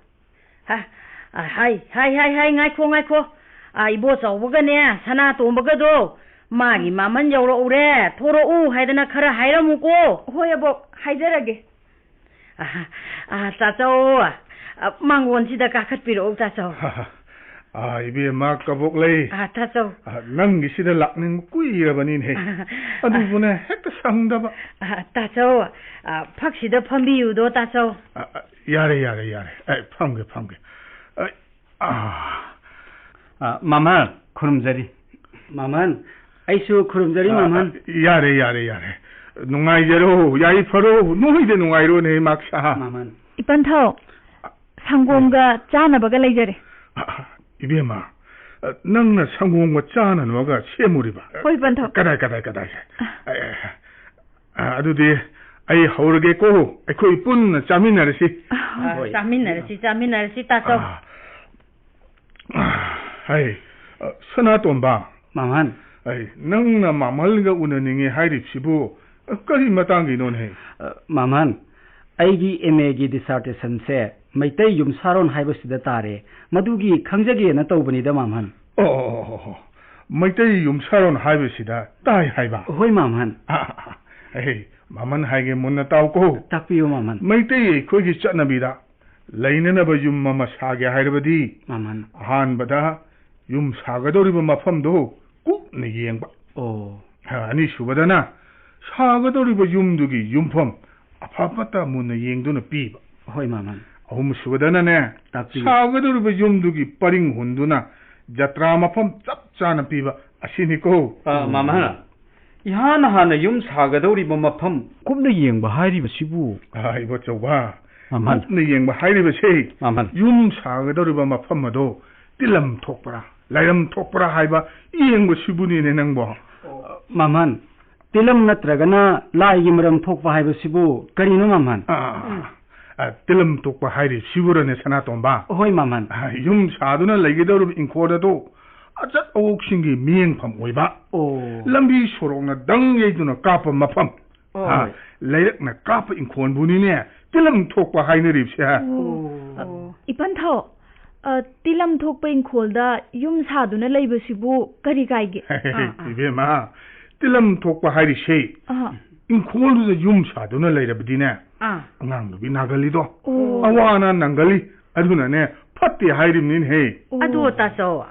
ꯍꯥ? ꯑ, ꯍꯥꯏ, ꯍꯥꯏ, ꯍꯥꯏ, ꯍꯥꯏ, ꯉꯥꯏꯈꯣ, ꯉꯥꯏꯈꯣ꯫ ꯑ, ꯏꯕꯣꯆꯧꯕꯒꯅꯦ, ꯁꯅꯥꯇꯣꯝꯕꯒꯗꯣ, ꯃꯥꯒꯤ ꯎꯝ꯫ ꯃꯥꯃꯟ ꯌꯧꯔꯛꯎꯔꯦ, ꯊꯣꯔꯛꯎ ꯍꯥꯏꯗꯅ ꯈꯔ ꯍꯥꯏꯔꯝꯃꯨꯀꯣ꯫ ꯍꯣꯏ, ꯑꯕꯣꯛ, ꯍꯥꯏꯖꯔꯒꯦ꯫ ꯑ, ꯑ, ꯇꯥꯆꯧ, ꯑ, ꯃꯥꯡꯒꯣꯟꯁꯤꯗ ꯀꯥꯈꯠꯄꯤꯔꯛꯎ, ꯇꯥꯆꯧ꯫ ꯑ, ꯏꯕꯦꯝꯃ ꯀꯕꯣꯛꯂꯩ꯫ ꯑ, ꯇꯥꯆꯧ꯫ ꯑ, ꯅꯪꯒꯤꯁꯤꯗ ꯂꯥꯛꯅꯤꯡꯕ ꯀꯨꯏꯔꯕꯅꯤꯅꯦ꯫ ꯑ, ꯑꯗꯨꯕꯨꯅꯦ, ꯍꯦꯛꯇ ꯁꯪꯗꯕ꯫ ꯑ, ꯇꯥꯆꯧ, ꯑ, ꯐꯛꯁꯤꯗ ꯐꯝꯕꯤꯌꯨꯗꯣ, ꯇꯥꯆꯧ꯫ ꯑ, ꯑ, ꯌꯥꯔꯦ, ꯌꯥꯔꯦ, ꯌꯥꯔꯦ꯫ ꯑꯩ ꯐꯝꯒꯦ, ꯐꯝꯒꯦ꯫ ꯑꯩ ꯑꯥ, ꯃꯃꯜ, ꯈꯨꯔꯨꯝꯖꯔꯤ꯫ ꯃꯃꯜ, ꯑꯩꯁꯨ ꯈꯨꯔꯨꯝꯖꯔꯤ, ꯑꯥ, ꯃꯃꯜ꯫ ꯌꯥꯔꯦ, ꯌꯥꯔꯦ, ꯌꯥꯔꯦ꯫ ꯅꯨꯡꯉꯥꯏꯖꯔꯣ, ꯌꯥꯏꯐꯔꯣ, ꯅꯣꯏꯗ ꯅꯨꯡꯉꯥꯏꯔꯣꯅꯦ, ꯏꯃꯥꯛꯁꯥ꯫ ꯃꯃꯜ꯫ ꯏꯄꯟꯊꯧ, ꯁꯪꯒꯣꯝꯒ ꯆꯥꯅꯕꯒ ꯂꯩꯖꯔꯦ꯫ ꯑꯥ, ꯏꯕꯦꯝꯃ, ꯅꯪꯅ ꯁꯪꯒꯣꯝꯒ ꯆꯥꯅꯅꯕꯒ ꯁꯦꯝꯃꯨꯔꯤꯕ? ꯍꯣꯏ, ꯏꯄꯟꯊꯧ꯫ ꯀꯗꯥꯏ, ꯀꯗꯥꯏ, ꯀꯗꯥꯏ? ꯑꯥ꯫ ꯑꯦ, ꯑꯦ, ꯑꯦ꯫ ꯑꯥ, ꯑꯗꯨꯗꯤ ꯑꯩ ꯍꯧꯔꯒꯦꯀꯣ, ꯑꯩꯈꯣꯏ ꯄꯨꯟꯅ ꯆꯥꯃꯤꯟꯅꯔꯁꯤ꯫ ꯑꯥ, ꯍꯣꯏ꯫ ꯆꯥꯃꯤꯟꯅꯔꯁꯤ, ꯆꯥꯃꯤꯟꯅꯔꯁꯤ, ꯇꯥꯆꯧ꯫ ꯑꯥ, ꯑꯥ, ꯍꯩ, ꯑ, ꯁꯅꯥꯇꯣꯝꯕ꯫ ꯃꯃꯜ꯫ ꯑꯩ, ꯅꯪꯅ ꯃꯃꯜꯒ ꯎꯅꯅꯤꯡꯉꯦ ꯍꯥꯏꯔꯤꯕꯁꯤꯕꯨ, ꯑ, ꯀꯔꯤ ꯃꯇꯥꯡꯒꯤꯅꯣꯅꯦ? ꯑ, ꯃꯃꯜ, ꯑꯩꯒꯤ M A ꯒꯤ dissertation ꯁꯦ ꯃꯩꯇꯩ ꯌꯨꯝꯁꯥꯔꯣꯟ ꯍꯥꯏꯕꯁꯤꯗ ꯇꯥꯔꯦ, ꯃꯗꯨꯒꯤ ꯈꯪꯖꯒꯦꯅ ꯇꯧꯕꯅꯤꯗ, ꯃꯃꯜ꯫ ꯑꯣ, ꯑꯣ, ꯑꯣ, ꯑꯣ, ꯑꯣ꯫ ꯃꯩꯇꯩ ꯌꯨꯝꯁꯥꯔꯣꯟ ꯍꯥꯏꯕꯁꯤꯗ ꯇꯥꯏ ꯍꯥꯏꯕ? ꯍꯣꯏ, ꯃꯃꯜ꯫ ꯑ, ꯑ, ꯑ, ꯑꯍꯦ, ꯃꯃꯜ ꯍꯥꯏꯒꯦ ꯃꯨꯟꯅ ꯇꯥꯎꯀꯣ꯫ ꯇꯥꯛꯄꯤꯌꯨ, ꯃꯃꯜ꯫ ꯃꯩꯇꯩ ꯑꯩꯈꯣꯏꯒꯤ ꯆꯠꯅꯕꯤꯗ ꯂꯩꯅꯅꯕ ꯌꯨꯝ ꯑꯃ ꯁꯥꯒꯦ ꯍꯥꯏꯔꯕꯗꯤ, ꯃꯃꯜ꯫ ꯑꯍꯥꯟꯕꯗ ꯌꯨꯝ ꯁꯥꯒꯗꯧꯔꯤꯕ ꯃꯐꯝꯗꯨ ꯀꯨꯞꯅ ꯌꯦꯡꯕ꯫ ꯑꯣ꯫ ꯑ, ꯑꯅꯤꯁꯨꯕꯗꯅ ꯁꯥꯒꯗꯧꯔꯤꯕ ꯌꯨꯝꯗꯨꯒꯤ ꯌꯨꯝꯐꯝ ꯑꯐ ꯐꯠꯇ ꯃꯨꯟꯅ ꯌꯦꯡꯗꯨꯅ ꯄꯤꯕ꯫ ꯍꯣꯏ, ꯃꯃꯜ꯫ ꯑꯍꯨꯝꯁꯨꯕꯗꯅꯅꯦ, ꯇꯥꯛꯄꯤꯌꯨ꯫ ꯁꯥꯒꯗꯧꯔꯤꯕ ꯌꯨꯝꯗꯨꯒꯤ ꯄꯔꯤꯡ ꯍꯨꯟꯗꯨꯅ ꯖꯇ꯭ꯔꯥ ꯃꯐꯝ ꯆꯞ ꯆꯥꯅ ꯄꯤꯕ ꯑꯁꯤꯅꯤꯀꯣ꯫ ꯑ, ꯃꯃꯜ, ꯏꯍꯥꯟ ꯍꯥꯟꯅ ꯌꯨꯝ ꯁꯥꯒꯗꯧꯔꯤꯕ ꯃꯐꯝ ꯀꯨꯞꯅ ꯌꯦꯡꯕ ꯍꯥꯏꯔꯤꯕꯁꯤꯕꯨ? ꯑ, ꯏꯕꯣꯆꯧꯕ, ꯃꯃꯜ꯫ ꯀꯨꯞꯅ ꯌꯦꯡꯕ ꯍꯥꯏꯔꯤꯕꯁꯤ ꯃꯃꯜ꯫ ꯌꯨꯝ ꯁꯥꯒꯗꯧꯔꯤꯕ ꯃꯐꯝ ꯑꯗꯣ ꯇꯤꯜꯂꯝ ꯊꯣꯛꯄ꯭ꯔꯥ, ꯂꯥꯏꯔꯝ ꯊꯣꯛꯄ꯭ꯔꯥ ꯍꯥꯏꯕ ꯌꯦꯡꯕꯁꯤꯕꯨꯅꯤꯅꯦ ꯅꯪꯕꯣ꯫ ꯃꯃꯜ, ꯇꯤꯜꯂꯝ ꯅꯠꯇ꯭ꯔꯒꯅ ꯂꯥꯏꯒꯤ ꯃꯔꯝ ꯊꯣꯛꯄ ꯍꯥꯏꯕꯁꯤꯕꯨ ꯀꯔꯤꯅꯣ, ꯃꯃꯜ? ꯑꯥ, ꯑꯥ, ꯑꯥ, ꯇꯤꯜꯂꯝ ꯊꯣꯛꯄ ꯍꯥꯏꯔꯤꯁꯤꯕꯨꯔꯅꯦ, ꯁꯅꯥꯇꯣꯝꯕ? ꯍꯣꯏ, ꯃꯃꯜ꯫ ꯑꯥ, ꯌꯨꯝ ꯁꯥꯗꯨꯅ ꯂꯩꯒꯗꯧꯔꯤꯕ ꯏꯪꯈꯣꯜ ꯑꯗꯨ ꯑꯆꯠ ꯑꯋꯣꯛꯁꯤꯡꯒꯤ ꯃꯤꯠꯌꯦꯡꯐꯝ ꯑꯣꯏꯕ, ꯑꯣ꯫ ꯂꯝꯕꯤ ꯁꯣꯔꯣꯛꯅ ꯗꯪ ꯌꯩꯗꯨꯅ ꯀꯥꯞꯄ ꯃꯐꯝ, ꯑꯣ꯫ ꯑꯥ, ꯂꯩꯔꯛꯅ ꯀꯥꯞꯄ ꯏꯪꯈꯣꯜꯕꯨꯅꯤꯅꯦ ꯇꯤꯜꯂꯝ ꯊꯣꯛꯄ ꯍꯥꯏꯅꯔꯤꯕꯁꯦ꯫ ꯑꯣ꯫ ꯏꯄꯟꯊꯧ, ꯑ, ꯇꯤꯜꯂꯝ ꯊꯣꯛꯄ ꯏꯪꯈꯣꯜꯗ ꯌꯨꯝ ꯁꯥꯗꯨꯅ ꯂꯩꯕꯁꯤꯕꯨ ꯀꯔꯤ ꯀꯥꯏꯒꯦ? ꯑꯥ, ꯑꯥ꯫ ꯏꯕꯦꯝꯃ, ꯇꯤꯜꯂꯝ ꯊꯣꯛꯄ ꯍꯥꯏꯔꯤꯁꯦ, ꯑꯥ꯫ ꯏꯪꯈꯣꯜꯗꯨꯗ ꯌꯨꯝ ꯁꯥꯗꯨꯅ ꯂꯩꯔꯕꯗꯤꯅꯦ, ꯑꯥ꯫ ꯑꯉꯥꯡ ꯅꯨꯄꯤ ꯅꯥꯒꯜꯂꯤꯗꯣ, ꯑꯣ꯫ ꯑꯋꯥ ꯑꯅꯥ ꯅꯪꯒꯜꯂꯤ, ꯑꯗꯨꯅꯅꯦ ꯐꯠꯇꯦ ꯍꯥꯏꯔꯤꯕꯅꯤꯅꯦꯍꯦ꯫ ꯑꯣ꯫ ꯑꯗꯣ ꯇꯥꯆꯧ,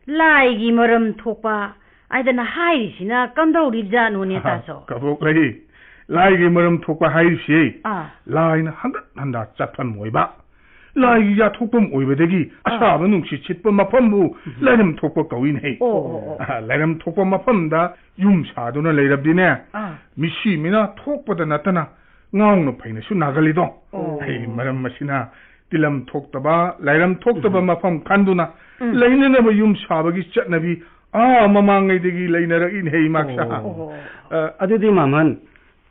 ꯂꯥꯏꯒꯤ ꯃꯔꯝ ꯊꯣꯛꯄ ꯍꯥꯏꯗꯅ ꯍꯥꯏꯔꯤꯁꯤꯅ ꯀꯝꯗꯧꯔꯤꯕꯖꯥꯠꯅꯣꯅꯦ, ꯇꯥꯆꯧ? ꯀꯕꯣꯛꯂꯩ, ꯂꯥꯏꯒꯤ ꯃꯔꯝ ꯊꯣꯛꯄ ꯍꯥꯏꯔꯤꯁꯦ, ꯑꯥ꯫ ꯂꯥꯏꯅ ꯍꯟꯒꯠ ꯍꯟꯗ ꯆꯠꯐꯝ ꯑꯣꯏꯕ, ꯂꯥꯏꯒꯤ ꯌꯥꯊꯣꯛꯐꯝ ꯑꯣꯏꯕꯗꯒꯤ ꯑꯥ꯫ ꯑꯁꯥꯕ ꯅꯨꯡꯁꯤꯠ ꯁꯤꯠꯄ ꯃꯐꯝꯕꯨ ꯎꯝ꯫ ꯂꯥꯏꯔꯝ ꯊꯣꯛꯄ ꯀꯧꯏꯅꯦ꯫ ꯑꯣ, ꯑꯣ, ꯑꯣ꯫ ꯑꯥ, ꯂꯥꯏꯔꯝ ꯊꯣꯛꯄ ꯃꯐꯝꯗ ꯌꯨꯝ ꯁꯥꯗꯨꯅ ꯂꯩꯔꯕꯗꯤꯅꯦ, ꯑꯥ꯫ ꯃꯤꯁꯤ ꯃꯤꯅ ꯊꯣꯛꯄꯗ ꯅꯠꯇꯅ ꯉꯥꯎꯅ ꯐꯩꯅꯁꯨ ꯅꯥꯒꯜꯂꯤꯗꯣ꯫ ꯑꯣ꯫ ꯑꯩ ꯃꯔꯝ ꯑꯁꯤꯅ ꯇꯤꯂꯝ ꯊꯣꯛꯇꯕ, ꯂꯥꯏꯔꯝ ꯊꯣꯛꯇꯕ ꯎꯝ꯫ ꯃꯐꯝ ꯈꯟꯗꯨꯅ ꯎꯝ꯫ ꯂꯩꯅꯅꯕ ꯌꯨꯝ ꯁꯥꯕꯒꯤ ꯆꯠꯅꯕꯤ ꯑꯥ ꯃꯃꯥꯡꯉꯩꯗꯒꯤ ꯂꯩꯅꯔꯛꯏꯅꯦ, ꯏꯃꯥꯛꯁꯥ꯫ ꯑꯣ꯫ ꯑꯣ꯫ ꯑ, ꯑꯗꯨꯗꯤ ꯃꯃꯟ,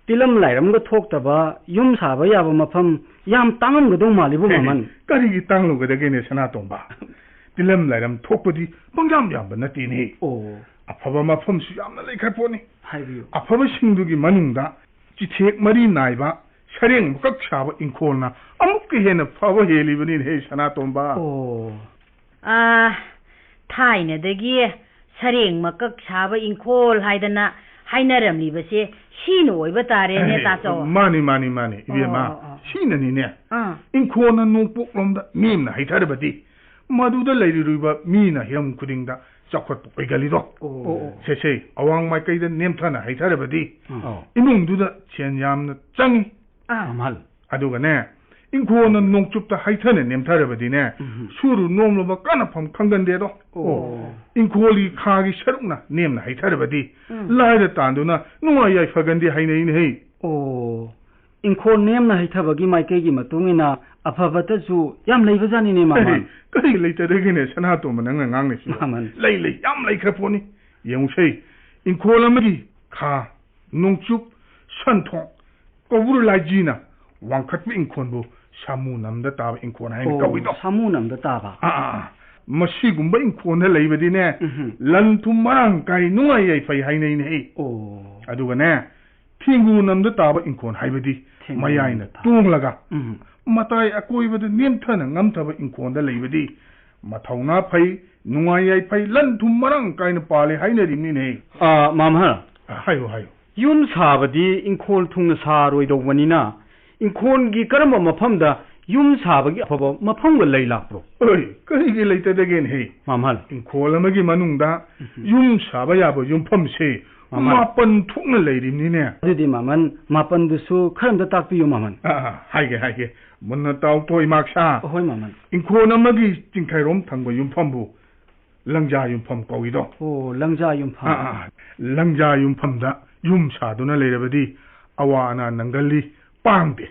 ꯇꯤꯂꯝ ꯂꯥꯏꯔꯝꯒ ꯊꯣꯛꯇꯕ ꯌꯨꯝ ꯁꯥꯕ ꯌꯥꯕ ꯃꯐꯝ ꯌꯥꯝ ꯇꯥꯡꯉꯝꯒꯗꯧ ꯃꯥꯜꯂꯤꯕꯨ, ꯃꯃꯟ꯫ ꯀꯔꯤꯒꯤ ꯇꯥꯡꯂꯨꯒꯗꯒꯦꯅꯦ, ꯁꯅꯥꯇꯣꯝꯕ? ꯇꯤꯂꯝ ꯂꯥꯏꯔꯝ ꯊꯣꯛꯄꯗꯤ ꯄꯪꯌꯥꯝ ꯌꯥꯝꯕ ꯅꯠꯇꯦꯅꯦ꯫ ꯑꯣ꯫ ꯑꯐꯕ ꯃꯐꯝꯁꯨ ꯌꯥꯝꯅ ꯂꯩꯈ꯭ꯔ ꯄꯣꯠꯅꯤ꯫ ꯍꯥꯏꯕꯤꯌꯨ꯫ ꯑꯐꯕꯁꯤꯡꯗꯨꯒꯤ ꯃꯅꯨꯡꯗ ꯆꯤꯊꯦꯛ ꯃꯔꯤ ꯅꯥꯏꯕ, ꯁꯔꯦꯡ ꯃꯀꯛ ꯁꯥꯕ ꯏꯪꯈꯣꯜꯅ ꯑꯃꯨꯛꯀ ꯍꯦꯟꯅ ꯐꯕ ꯍꯦꯜꯂꯤꯕꯅꯤꯅꯦꯍꯦ, ꯁꯅꯥꯇꯣꯝꯕ꯫ ꯑꯣ꯫ ꯑꯥ, ꯊꯥꯏꯅꯗꯒꯤ ꯁꯔꯦꯡ ꯃꯀꯛ ꯁꯥꯕ ꯏꯪꯈꯣꯜ ꯍꯥꯏꯗꯅ ꯍꯥꯏꯅꯔꯝꯂꯤꯕꯁꯦ ꯁꯤꯅ ꯑꯣꯏꯕ ꯇꯥꯔꯦꯅꯦ, ꯑꯦ, ꯇꯥꯆꯧ꯫ ꯃꯥꯅꯤ, ꯃꯥꯅꯤ, ꯃꯥꯅꯤ, ꯏꯕꯦꯝꯃ꯫ ꯑꯣ, ꯑꯣ, ꯑꯣ꯫ ꯁꯤꯅꯅꯤꯅꯦ꯫ ꯑꯥ꯫ ꯏꯪꯈꯣꯜꯅ ꯅꯣꯡꯄꯣꯛꯂꯣꯝꯗ ꯅꯦꯝꯅ ꯍꯩꯊꯔꯕꯗꯤ, ꯃꯗꯨꯗ ꯂꯩꯔꯨꯔꯤꯕ ꯃꯤꯅ ꯍꯤꯔꯝ ꯈꯨꯗꯤꯡꯗ ꯆꯥꯎꯈꯠꯄ ꯑꯣꯏꯒꯜꯂꯤꯗꯣ꯫ ꯑꯣ, ꯑꯣ, ꯑꯣ꯫ ꯁꯦ, ꯁꯦ, ꯑꯋꯥꯡ ꯃꯥꯏꯀꯩꯗ ꯅꯦꯝꯊꯅ ꯍꯩꯊꯔꯕꯗꯤ, ꯑꯥ꯫ ꯏꯃꯨꯡꯗꯨꯗ ꯁꯦꯟ ꯌꯥꯝꯅ ꯆꯪꯉꯤ꯫ ꯑꯥ꯫ ꯃꯃꯜ꯫ ꯑꯗꯨꯒꯅꯦ, ꯏꯪꯈꯣꯜꯅ ꯅꯣꯡꯆꯨꯞꯇ ꯍꯩꯊꯅ ꯅꯦꯝꯊꯔꯕꯗꯤꯅꯦ, ꯎꯝ꯫ ꯁꯨꯔꯨ ꯅꯣꯝꯂꯨꯕ ꯀꯥꯟꯅꯐꯝ ꯈꯪꯒꯟꯗꯦꯗꯣ꯫ ꯑꯣ꯫ ꯏꯪꯈꯣꯜꯒꯤ ꯈꯥꯒꯤ ꯁꯔꯨꯛꯅ ꯅꯦꯝꯅ ꯍꯩꯊꯔꯕꯗꯤ, ꯎꯝ꯫ ꯂꯥꯏꯔ ꯇꯥꯟꯗꯨꯅ ꯅꯨꯡꯉꯥꯏ ꯌꯥꯏꯐꯒꯟꯗꯦ ꯍꯥꯏꯅꯩꯅꯦꯍꯦ꯫ ꯑꯣ꯫ ꯏꯪꯈꯣꯜ ꯅꯦꯝꯅ ꯍꯩꯊꯕꯒꯤ ꯃꯥꯏꯀꯩꯒꯤ ꯃꯇꯨꯡ ꯏꯟꯅ ꯑꯐꯕꯇꯁꯨ ꯌꯥꯝ ꯂꯩꯕꯖꯥꯠꯅꯤꯅꯦ, ꯃꯃꯜ꯫ ꯀꯔꯤ, ꯀꯔꯤ ꯂꯩꯇꯗꯒꯦꯅꯦ, ꯁꯅꯥꯇꯣꯝꯕ, ꯅꯪꯅ ꯉꯥꯡꯂꯤꯁꯤꯕꯣ? ꯃꯃꯜ꯫ ꯂꯩ, ꯂꯩ, ꯌꯥꯝ ꯂꯩꯈ꯭ꯔ ꯄꯣꯠꯅꯤ꯫ ꯌꯦꯡꯉꯨꯁꯦ, ꯏꯪꯈꯣꯜ ꯑꯃꯒꯤ ꯈꯥ, ꯅꯣꯡꯆꯨꯞ, ꯁꯟꯊꯣꯡ, ꯀꯧꯕ꯭ꯔꯨ ꯂꯥꯏꯖꯤꯅ ꯋꯥꯡꯈꯠꯄ ꯏꯪꯈꯣꯜꯕꯨ ꯁꯥꯃꯨ ꯅꯝꯗ ꯇꯥꯕ ꯏꯪꯈꯣꯜ ꯍꯥꯏꯅ ꯑꯣ, ꯀꯧꯏꯗꯣ꯫ ꯁꯥꯃꯨ ꯅꯝꯗ ꯇꯥꯕ꯫ ꯑꯥ, ꯑꯥ, ꯑꯥ꯫ ꯃꯁꯤꯒꯨꯝꯕ ꯏꯪꯈꯣꯜꯗ ꯂꯩꯕꯗꯤꯅꯦ, ꯎꯝꯍꯨꯝ꯫ ꯂꯟ ꯊꯨꯝ ꯃꯔꯥꯡ ꯀꯥꯏ, ꯅꯨꯡꯉꯥꯏ ꯌꯥꯏꯐꯩ ꯍꯥꯏꯅꯩꯅꯦ꯫ ꯑꯣ꯫ ꯑꯗꯨꯒꯅꯦ, ꯊꯦꯡꯒꯨ ꯅꯝꯗ ꯇꯥꯕ ꯏꯪꯈꯣꯜ ꯍꯥꯏꯕꯗꯤ ꯊꯦꯡꯒꯨ ꯃꯌꯥꯏꯅ ꯅꯝꯗ ꯇꯥꯕ꯫ ꯇꯣꯡꯂꯒ ꯎꯝ꯫ ꯃꯇꯥꯏ ꯑꯀꯣꯏꯕꯗ ꯅꯦꯝꯊꯅ ꯉꯝꯊꯕ ꯏꯪꯈꯣꯜꯗ ꯂꯩꯕꯗꯤ ꯃꯊꯧꯅꯥ ꯐꯩ, ꯅꯨꯡꯉꯥꯏ ꯌꯥꯏꯐꯩ, ꯂꯟ ꯊꯨꯝ ꯃꯔꯥꯡ ꯀꯥꯏꯅ ꯄꯥꯜꯂꯤ ꯍꯥꯏꯅꯔꯤꯕꯅꯤꯅꯦ꯫ ꯑꯥ, ꯃꯥꯝꯍꯜ꯫ ꯑꯥ, ꯍꯥꯏꯌꯨ, ꯍꯥꯏꯌꯨ꯫ ꯌꯨꯝ ꯁꯥꯕꯗꯤ ꯏꯪꯈꯣꯜ ꯊꯨꯡꯅ ꯁꯥꯔꯣꯏꯗꯧꯕꯅꯤꯅ, ꯏꯪꯈꯣꯜꯒꯤ ꯀꯔꯝꯕ ꯃꯐꯝꯗ ꯌꯨꯝ ꯁꯥꯕꯒꯤ ꯑꯐꯕ ꯃꯐꯝꯒ ꯂꯩ ꯂꯥꯛꯄ꯭ꯔꯣ? ꯑꯣꯏ, ꯀꯔꯤꯒꯤ ꯂꯩꯇꯗꯒꯦꯅꯦꯍꯦ? ꯃꯥꯝꯍꯜ꯫ ꯏꯪꯈꯣꯜ ꯑꯃꯒꯤ ꯃꯅꯨꯡꯗ ꯎꯝ꯫ ꯌꯨꯝ ꯁꯥꯕ ꯌꯥꯕ ꯌꯨꯝꯐꯝꯁꯦ ꯃꯥꯝꯍꯜ꯫ ꯃꯥꯄꯟ ꯊꯣꯛꯅ ꯂꯩꯔꯤꯕꯅꯤꯅꯦ꯫ ꯑꯗꯨꯗꯤ ꯃꯥꯝꯍꯜ, ꯃꯥꯄꯟꯗꯨꯁꯨ ꯈꯔ ꯑꯝꯇ ꯇꯥꯛꯄꯤꯌꯨ, ꯃꯥꯝꯍꯜ꯫ ꯑꯥ, ꯑꯥ, ꯍꯥꯏꯒꯦ, ꯍꯥꯏꯒꯦ꯫ ꯃꯨꯟꯅ ꯇꯥꯎ ꯇꯣ ꯏꯃꯥꯛꯁꯥ꯫ ꯑꯍꯣꯏ, ꯃꯃꯜ꯫ ꯏꯪꯈꯣꯜ ꯑꯃꯒꯤ ꯆꯤꯡꯈꯩꯔꯣꯝ ꯊꯪꯕ ꯌꯨꯝꯐꯝꯕꯨ ꯂꯪꯖꯥ ꯌꯨꯝꯐꯝ ꯀꯧꯏꯗꯣ꯫ ꯑꯣ, ꯂꯪꯖꯥ ꯌꯨꯝꯐꯝ꯫ ꯑꯥ, ꯑꯥ꯫ ꯂꯪꯖꯥ ꯌꯨꯝꯐꯝꯗ ꯌꯨꯝ ꯁꯥꯗꯨꯅ ꯂꯩꯔꯕꯗꯤ ꯑꯋꯥ ꯑꯅꯥ ꯅꯪꯒꯜꯂꯤ, ꯄꯥꯡꯗꯦ꯫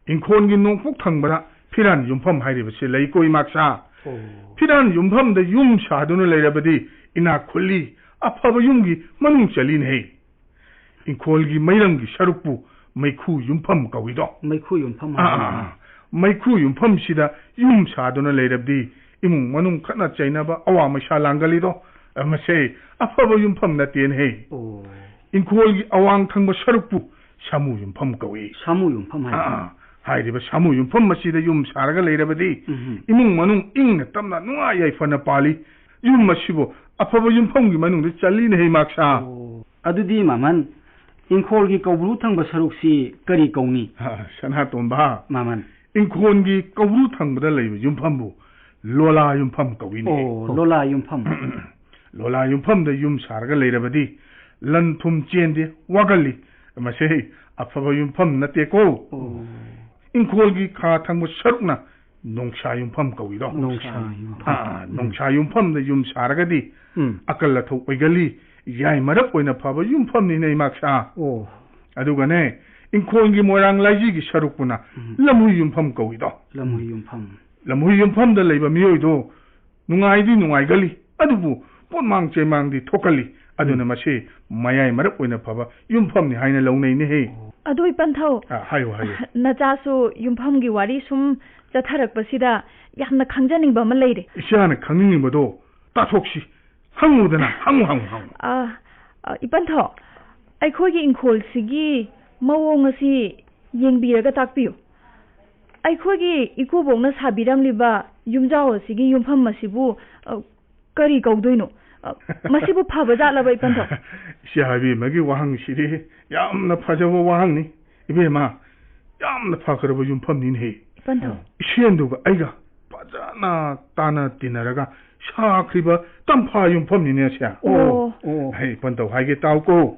ꯏꯪꯈꯣꯜꯒꯤ ꯅꯣꯡꯄꯣꯛ ꯊꯪꯕꯗ ꯐꯤꯔꯥꯟ ꯌꯨꯝꯐꯝ ꯍꯥꯏꯔꯤꯕꯁꯤ ꯂꯩꯀꯣ ꯏꯃꯥꯛꯁꯥ꯫ ꯑꯣ꯫ ꯐꯤꯔꯥꯟ ꯌꯨꯝꯐꯝꯗ ꯌꯨꯝ ꯁꯥꯗꯨꯅ ꯂꯩꯔꯕꯗꯤ ꯏꯅꯥꯛ ꯈꯨꯜꯂꯤ, ꯑꯐꯕ ꯌꯨꯝꯒꯤ ꯃꯅꯨꯡ ꯆꯜꯂꯤꯅꯦꯍꯦ꯫ ꯏꯪꯈꯣꯜꯒꯤ ꯃꯩꯔꯝꯒꯤ ꯁꯔꯨꯛꯄꯨ ꯃꯩꯈꯨ ꯌꯨꯝꯐꯝ ꯀꯧꯏꯗꯣ꯫ ꯃꯩꯈꯨ ꯌꯨꯝꯐꯝ ꯑꯥ, ꯍꯥꯏꯕ꯫ ꯑꯥ, ꯑꯥ꯫ ꯃꯩꯈꯨ ꯌꯨꯝꯐꯝꯁꯤꯗ ꯌꯨꯝ ꯁꯥꯗꯨꯅ ꯂꯩꯔꯕꯗꯤ ꯏꯃꯨꯡ ꯃꯅꯨꯡ ꯈꯠꯅ ꯆꯩꯅꯕ, ꯑꯋꯥ ꯃꯩꯁꯥ ꯂꯥꯡꯒꯜꯂꯤꯗꯣ꯫ ꯑ, ꯃꯁꯦ ꯑꯐꯕ ꯌꯨꯝꯐꯝ ꯅꯠꯇꯦꯅꯦꯍꯦ꯫ ꯑꯣ꯫ ꯏꯪꯈꯣꯜꯒꯤ ꯑꯋꯥꯡ ꯊꯪꯕ ꯁꯔꯨꯛꯄꯨ ꯁꯥꯃꯨ ꯌꯨꯝꯐꯝ ꯀꯧꯏ꯫ ꯁꯥꯃꯨ ꯌꯨꯝꯐꯝ ꯍꯥꯏꯕ꯫ ꯑꯥ, ꯑꯥ꯫ ꯍꯥꯏꯔꯤꯕ ꯁꯥꯃꯨ ꯌꯨꯝꯐꯝ ꯑꯁꯤꯗ ꯌꯨꯝ ꯁꯥꯔꯒ ꯂꯩꯔꯕꯗꯤ ꯎꯝ꯫ ꯏꯃꯨꯡ ꯃꯅꯨꯡ ꯏꯪꯅ ꯇꯞꯅ ꯅꯨꯡꯉꯥꯏ ꯌꯥꯏꯐꯅ ꯄꯥꯜꯂꯤ꯫ ꯌꯨꯝ ꯑꯁꯤꯕꯨ ꯑꯐꯕ ꯌꯨꯝꯐꯝꯒꯤ ꯃꯅꯨꯡꯗ ꯆꯜꯂꯤꯅꯦꯍꯦ ꯏꯃꯥꯛꯁꯥ꯫ ꯑꯣ, ꯑꯗꯨꯗꯤ ꯃꯃꯜ, ꯏꯪꯈꯣꯜꯒꯤ ꯀꯧꯕ꯭ꯔꯨ ꯊꯪꯕ ꯁꯔꯨꯛꯁꯤ ꯀꯔꯤ ꯀꯧꯅꯤ? ꯑ, ꯁꯅꯥꯇꯣꯝꯕ꯫ ꯃꯃꯜ꯫ ꯏꯪꯈꯣꯜꯒꯤ ꯀꯧꯕ꯭ꯔꯨ ꯊꯪꯕꯗ ꯂꯩꯕ ꯌꯨꯝꯐꯝꯕꯨ ꯂꯣꯂꯥ ꯌꯨꯝꯐꯝ ꯀꯧꯏꯅꯦ꯫ ꯑꯣ, ꯂꯣꯂꯥ ꯌꯨꯝꯐꯝ꯫ ꯂꯣꯂꯥ ꯌꯨꯝꯐꯝꯗ ꯌꯨꯝ ꯁꯥꯔꯒ ꯂꯩꯔꯕꯗꯤ ꯂꯟ ꯊꯨꯝ ꯆꯦꯟꯗꯦ, ꯋꯥꯒꯜꯂꯤ꯫ ꯃꯁꯤ ꯑꯐꯕ ꯌꯨꯝꯐꯝ ꯅꯠꯇꯦꯀꯣ꯫ ꯑꯣ꯫ ꯏꯪꯈꯣꯜꯒꯤ ꯈꯥ ꯊꯪꯕ ꯁꯔꯨꯛꯅ ꯅꯣꯡꯁꯥ ꯌꯨꯝꯐꯝ ꯀꯧꯏꯗꯣ꯫ ꯅꯣꯡꯁꯥ ꯌꯨꯝꯐꯝ꯫ ꯑꯥ, ꯎꯝ꯫ ꯅꯣꯡꯁꯥ ꯌꯨꯝꯐꯝꯗ ꯌꯨꯝ ꯁꯥꯔꯒꯗꯤ ꯎꯝ꯫ ꯑꯀꯜ ꯑꯊꯧ ꯑꯣꯏꯒꯜꯂꯤ, ꯌꯥꯏ ꯃꯔꯛ ꯑꯣꯏꯅ ꯐꯕ ꯌꯨꯝꯐꯝꯅꯤꯅꯦ ꯏꯃꯥꯛꯁꯥ꯫ ꯑꯣ꯫ ꯑꯗꯨꯒꯅꯦ, ꯏꯪꯈꯣꯜꯒꯤ ꯃꯣꯏꯔꯥꯡ ꯂꯥꯏꯖꯤꯒꯤ ꯁꯔꯨꯛꯄꯨꯅ ꯎꯝ꯫ ꯂꯝꯍꯨꯏ ꯌꯨꯝꯐꯝ ꯀꯧꯏꯗꯣ꯫ ꯂꯝꯍꯨꯏ ꯌꯨꯝꯐꯝ꯫ ꯂꯝꯍꯨꯏ ꯌꯨꯝꯐꯝꯗ ꯂꯩꯕ ꯃꯤꯑꯣꯏꯗꯣ ꯅꯨꯡꯉꯥꯏꯗꯤ ꯅꯨꯡꯉꯥꯏꯒꯜꯂꯤ, ꯑꯗꯨꯕꯨ ꯄꯣꯠꯃꯥꯡ ꯆꯩꯃꯥꯡꯗꯤ ꯊꯣꯛꯀꯜꯂꯤ꯫ ꯑꯗꯨꯅ ꯎꯝ꯫ ꯃꯁꯤ ꯃꯌꯥꯏ ꯃꯔꯛ ꯑꯣꯏꯅ ꯐꯕ ꯌꯨꯝꯐꯝꯅꯤ ꯍꯥꯏꯅ ꯂꯧꯅꯩꯅꯦꯍꯦ꯫ ꯑꯗꯨ ꯏꯄꯟꯊꯧ, ꯑ, ꯍꯥꯏꯌꯨ, ꯍꯥꯏꯌꯨ꯫ ꯅꯆꯥꯁꯨ ꯌꯨꯝꯐꯝꯒꯤ ꯋꯥꯔꯤ ꯁꯨꯝ ꯆꯠꯊꯔꯛꯄꯁꯤꯗ ꯌꯥꯝꯅ ꯈꯪꯖꯅꯤꯡꯕ ꯑꯃ ꯂꯩꯔꯦ꯫ ꯏꯆꯥꯅ ꯈꯪꯅꯤꯡꯉꯤꯕꯗꯣ ꯇꯥꯊꯣꯛꯁꯤ꯫ ꯍꯪꯉꯨꯗꯅ, ꯍꯪꯉꯨ, ꯍꯪꯉꯨ, ꯍꯪꯉꯨ꯫ ꯑ, ꯑ, ꯏꯄꯟꯊꯧ, ꯑꯩꯈꯣꯏꯒꯤ ꯏꯪꯈꯣꯜꯁꯤꯒꯤ ꯃꯑꯣꯡ ꯑꯁꯤ ꯌꯦꯡꯕꯤꯔꯒ ꯇꯥꯛꯄꯤꯌꯨ꯫ ꯑꯩꯈꯣꯏꯒꯤ ꯏꯀꯨꯕꯣꯛꯅ ꯁꯥꯕꯤꯔꯝꯂꯤꯕ ꯌꯨꯝꯖꯥꯎ ꯑꯁꯤꯒꯤ ꯌꯨꯝꯐꯝ ꯑꯁꯤꯕꯨ, ꯑ, ꯀꯔꯤ ꯀꯧꯗꯣꯏꯅꯣ? ꯑ, ꯃꯁꯤꯕꯨ ꯐꯕ ꯖꯥꯠꯂꯕ, ꯏꯄꯟꯊꯧ? ꯏꯆꯦ ꯍꯥꯏꯕꯤꯃꯒꯤ ꯋꯥꯍꯪꯁꯤꯗꯤ ꯌꯥꯝꯅ ꯐꯖꯕ ꯋꯥꯍꯪꯅꯤ꯫ ꯏꯕꯦꯝꯃ, ꯌꯥꯝꯅ ꯐꯈ꯭ꯔꯕ ꯌꯨꯝꯐꯝꯅꯤꯅꯦꯍꯦ꯫ ꯏꯄꯟꯊꯧ꯫ ꯏꯁꯦꯟꯗꯨꯒ ꯑꯩꯒ ꯐꯖꯅ ꯇꯥꯅ ꯇꯤꯟꯅꯔꯒ ꯁꯥꯈ꯭ꯔꯤꯕ ꯇꯝꯐꯥ ꯌꯨꯝꯐꯝꯅꯤꯅꯦ ꯑꯁꯦ꯫ ꯑꯣ, ꯑꯣ꯫ ꯍꯩ, ꯏꯄꯟꯊꯧ ꯍꯥꯏꯒꯦ ꯇꯥꯎꯀꯣ꯫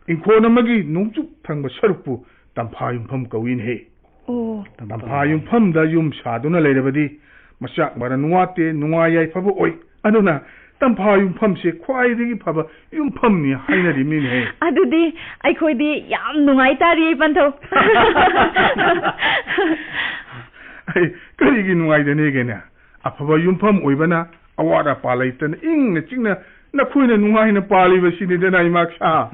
ꯏꯪꯈꯣꯜ ꯑꯃꯒꯤ ꯅꯣꯡꯆꯨꯞ ꯊꯪꯕ ꯁꯔꯨꯛꯄꯨ ꯇꯝꯐꯥ ꯌꯨꯝꯐꯝ ꯀꯧꯏꯅꯦꯍꯦ꯫ ꯑꯣ꯫ ꯇꯝꯐꯥ ꯌꯨꯝꯐꯝꯗ ꯌꯨꯝ ꯁꯥꯗꯨꯅ ꯂꯩꯔꯕꯗꯤ ꯃꯆꯥꯛ ꯃꯔꯟ ꯋꯥꯠꯇꯦ, ꯅꯨꯡꯉꯥꯏ ꯌꯥꯏꯐꯕ ꯑꯣꯏ꯫ ꯑꯗꯨꯅ ꯇꯝꯐꯥ ꯌꯨꯝꯐꯝꯁꯦ ꯈ꯭ꯋꯥꯏꯗꯒꯤ ꯐꯕ ꯌꯨꯝꯐꯝꯅꯤ ꯍꯥꯏꯅꯔꯤꯃꯤꯅꯦꯍꯦ꯫ ꯑꯗꯨꯗꯤ ꯑꯩꯈꯣꯏꯗꯤ ꯌꯥꯝ ꯅꯨꯡꯉꯥꯏ ꯇꯥꯔꯤꯌꯦ, ꯏꯄꯟꯊꯧ꯫ ꯑꯩ ꯀꯔꯤꯒꯤ ꯅꯨꯡꯉꯥꯏꯗꯅꯦꯒꯦꯅꯦ? ꯑꯐꯕ ꯌꯨꯝꯐꯝ ꯑꯣꯏꯕꯅ ꯑꯋꯥꯠ ꯑꯄꯥ ꯂꯩꯇꯅ ꯏꯪꯅ ꯆꯤꯛꯅ ꯅꯈꯣꯏꯅ ꯅꯨꯡꯉꯥꯏꯅ ꯄꯥꯜꯂꯤꯕꯁꯤꯅꯤꯗꯅ, ꯏꯃꯥꯛꯁꯥ꯫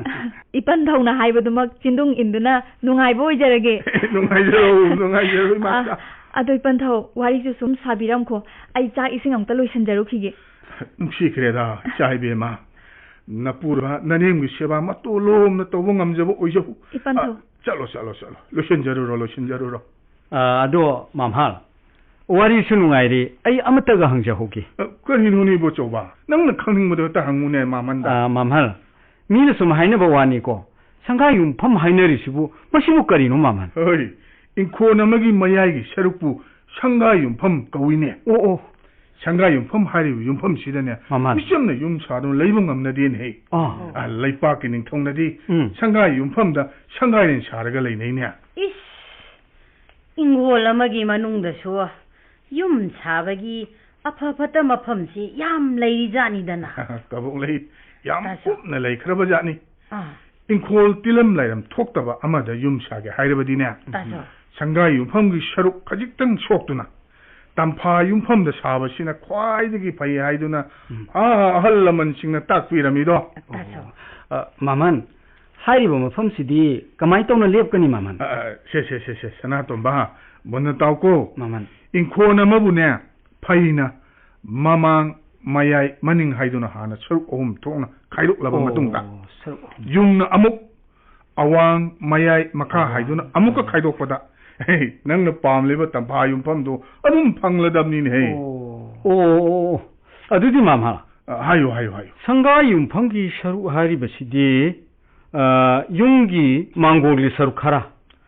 ꯏꯄꯟꯊꯧꯅ ꯍꯥꯏꯕꯗꯨꯃꯛ ꯆꯤꯟꯗꯨꯡ ꯏꯟꯗꯨꯅ ꯅꯨꯡꯉꯥꯏꯕ ꯑꯣꯏꯖꯔꯒꯦ꯫ ꯅꯨꯡꯉꯥꯏꯖꯔꯣ, ꯅꯨꯡꯉꯥꯏꯖꯔꯣ, ꯏꯃꯥꯛꯁꯥ꯫ ꯑ, ꯑꯗꯣ ꯏꯄꯟꯊꯧ, ꯋꯥꯔꯤꯁꯨ ꯁꯨꯝ ꯁꯥꯕꯤꯔꯝꯈꯣ꯫ ꯑꯩ ꯆꯥꯛ ꯏꯁꯤꯡ ꯑꯝꯇ ꯂꯣꯏꯁꯤꯟꯖꯔꯨꯈꯤꯒꯦ꯫ ꯅꯨꯡꯁꯤꯈ꯭ꯔꯦꯗ, ꯏꯆꯥ ꯏꯕꯦꯝꯃ꯫ ꯅꯄꯨꯔꯣꯏꯕ ꯅꯅꯦꯝꯒꯤ ꯁꯦꯕꯥ ꯃꯇꯣꯂꯣꯝꯅ ꯇꯧꯕ ꯉꯝꯖꯕ ꯑꯣꯏꯖꯍꯧ꯫ ꯏꯄꯟꯊꯧ꯫ ꯑ, ꯆꯠꯂꯣ, ꯆꯠꯂꯣ, ꯆꯠꯂꯣ꯫ ꯂꯣꯏꯁꯤꯟꯖꯔꯨꯔꯣ, ꯂꯣꯏꯁꯤꯟꯖꯔꯨꯔꯣ꯫ ꯑ, ꯑꯗꯣ ꯃꯝꯍꯜ, ꯋꯥꯔꯤꯁꯨ ꯅꯨꯡꯉꯥꯏꯔꯤ, ꯑꯩ ꯑꯃꯠꯇꯒ ꯍꯪꯖꯍꯧꯒꯦ꯫ ꯑ, ꯀꯔꯤꯅꯣꯅꯦ, ꯏꯕꯣꯆꯧꯕ? ꯅꯪꯅ ꯈꯪꯅꯤꯡꯕꯗꯣ ꯍꯦꯛꯇ ꯍꯪꯉꯨꯅꯦ, ꯃꯃꯟꯗ꯫ ꯑ, ꯃꯝꯍꯜ, ꯃꯤꯅ ꯁꯨꯝ ꯍꯥꯏꯅꯕ ꯋꯥꯅꯤꯀꯣ, ꯁꯪꯒꯥ ꯌꯨꯝꯐꯝ ꯍꯥꯏꯅꯔꯤꯁꯤꯕꯨ, ꯃꯁꯤꯕꯨ ꯀꯔꯤꯅꯣ, ꯃꯃꯟ? ꯍꯣꯏ, ꯏꯪꯈꯣꯜ ꯑꯃꯒꯤ ꯃꯌꯥꯏꯒꯤ ꯁꯔꯨꯛꯄꯨ ꯁꯪꯒꯥ ꯌꯨꯝꯐꯝ ꯀꯧꯏꯅꯦ꯫ ꯑꯣ, ꯑꯣ꯫ ꯁꯪꯒꯥ ꯌꯨꯝꯐꯝ ꯍꯥꯏꯔꯤꯕ ꯌꯨꯝꯐꯝꯁꯤꯗꯅꯦ, ꯃꯃꯟ꯫ ꯃꯤꯆꯝꯅ ꯌꯨꯝ ꯁꯥꯗꯨꯅ ꯂꯩꯕ ꯉꯝꯅꯗꯦꯅꯦꯍꯦ꯫ ꯑꯥ꯫ ꯑ, ꯂꯩꯄꯥꯛꯀꯤ ꯅꯤꯡꯊꯧꯅꯗꯤ ꯎꯝ꯫ ꯁꯪꯒꯥ ꯌꯨꯝꯐꯝꯗ ꯁꯪꯒꯥꯔꯦꯟ ꯁꯥꯔꯒ ꯂꯩꯅꯩꯅꯦ꯫ ꯏꯁ! ꯏꯪꯈꯣꯜ ꯑꯃꯒꯤ ꯃꯅꯨꯡꯗꯁꯨ ꯌꯨꯝ ꯁꯥꯕꯒꯤ ꯑꯐ ꯐꯠꯇ ꯃꯐꯝꯁꯤ ꯌꯥꯝ ꯂꯩꯔꯤꯖꯥꯠꯅꯤꯗꯅ꯫ ꯀꯕꯣꯛ ꯂꯩ ꯌꯥꯝ ꯇꯥꯆꯧ꯫ ꯀꯨꯞꯅ ꯂꯩꯈ꯭ꯔꯕ ꯖꯥꯠꯅꯤ꯫ ꯑꯥ꯫ ꯏꯪꯈꯣꯜ ꯇꯤꯜꯂꯝ ꯂꯥꯏꯔꯝ ꯊꯣꯛꯇꯕ ꯑꯃꯗ ꯌꯨꯝ ꯁꯥꯒꯦ ꯍꯥꯏꯔꯕꯗꯤꯅꯦ, ꯇꯥꯆꯧ꯫ ꯁꯪꯒꯥꯏ ꯌꯨꯝꯐꯝꯒꯤ ꯁꯔꯨꯛ ꯈꯖꯤꯛꯇꯪ ꯁꯣꯛꯇꯨꯅ ꯇꯝꯐꯥ ꯌꯨꯝꯐꯝꯗ ꯁꯥꯕꯁꯤꯅ ꯈ꯭ꯋꯥꯏꯗꯒꯤ ꯐꯩ ꯍꯥꯏꯗꯨꯅ ꯎꯝ꯫ ꯑꯥ, ꯑꯍꯜ ꯂꯃꯟꯁꯤꯡꯅ ꯇꯥꯛꯄꯤꯔꯝꯃꯤꯗꯣ꯫ ꯇꯥꯆꯧ꯫ ꯑ, ꯃꯃꯟ, ꯍꯥꯏꯔꯤꯕ ꯃꯐꯝꯁꯤꯗꯤ ꯀꯃꯥꯏ ꯇꯧꯅ ꯂꯦꯞꯀꯅꯤ, ꯃꯃꯟ? ꯑ, ꯑ, ꯁꯦ, ꯁꯦ, ꯁꯦ, ꯁꯦ, ꯁꯅꯥꯇꯣꯝꯕ, ꯃꯨꯟꯅ ꯇꯥꯎꯀꯣ꯫ ꯃꯃꯟ꯫ ꯏꯪꯈꯣꯜ ꯑꯃꯕꯨꯅꯦ, ꯐꯩꯅ ꯃꯃꯥꯡ, ꯃꯌꯥꯏ, ꯃꯅꯤꯡ ꯍꯥꯏꯗꯨꯅ ꯍꯥꯟꯅ ꯁꯔꯨꯛ ꯑꯍꯨꯝ ꯊꯣꯛꯅ ꯈꯥꯏꯗꯣꯛꯂꯕ ꯑꯣ, ꯃꯇꯨꯡꯗ, ꯁꯔꯨꯛ ꯑꯍꯨꯝ꯫ ꯌꯨꯝꯅ ꯑꯃꯨꯛ ꯑꯋꯥꯡ, ꯃꯌꯥꯏ, ꯃꯈꯥ ꯑꯋꯥꯡ, ꯍꯥꯏꯗꯨꯅ ꯑꯃꯨꯛꯀ ꯃꯌꯥꯏ꯫ ꯈꯥꯏꯗꯣꯛꯄꯗ, ꯍꯦ, ꯅꯪꯅ ꯄꯥꯝꯂꯤꯕ ꯇꯝꯐꯥ ꯌꯨꯝꯐꯝꯗꯨ ꯑꯗꯨꯝ ꯐꯪꯂꯗꯕꯅꯤꯅꯦꯍꯦ꯫ ꯑꯣ, ꯑꯣ, ꯑꯣ, ꯑꯣ꯫ ꯑꯗꯨꯗꯤ ꯃꯥꯃ, ꯑ, ꯍꯥꯏꯌꯨ, ꯍꯥꯏꯌꯨ, ꯍꯥꯏꯌꯨ꯫ ꯁꯪꯒꯥ ꯌꯨꯝꯐꯝꯒꯤ ꯁꯔꯨꯛ ꯍꯥꯏꯔꯤꯕꯁꯤꯗꯤ, ꯑ, ꯌꯨꯝꯒꯤ ꯃꯥꯡꯒꯣꯜꯒꯤ ꯁꯔꯨꯛ ꯈꯔ,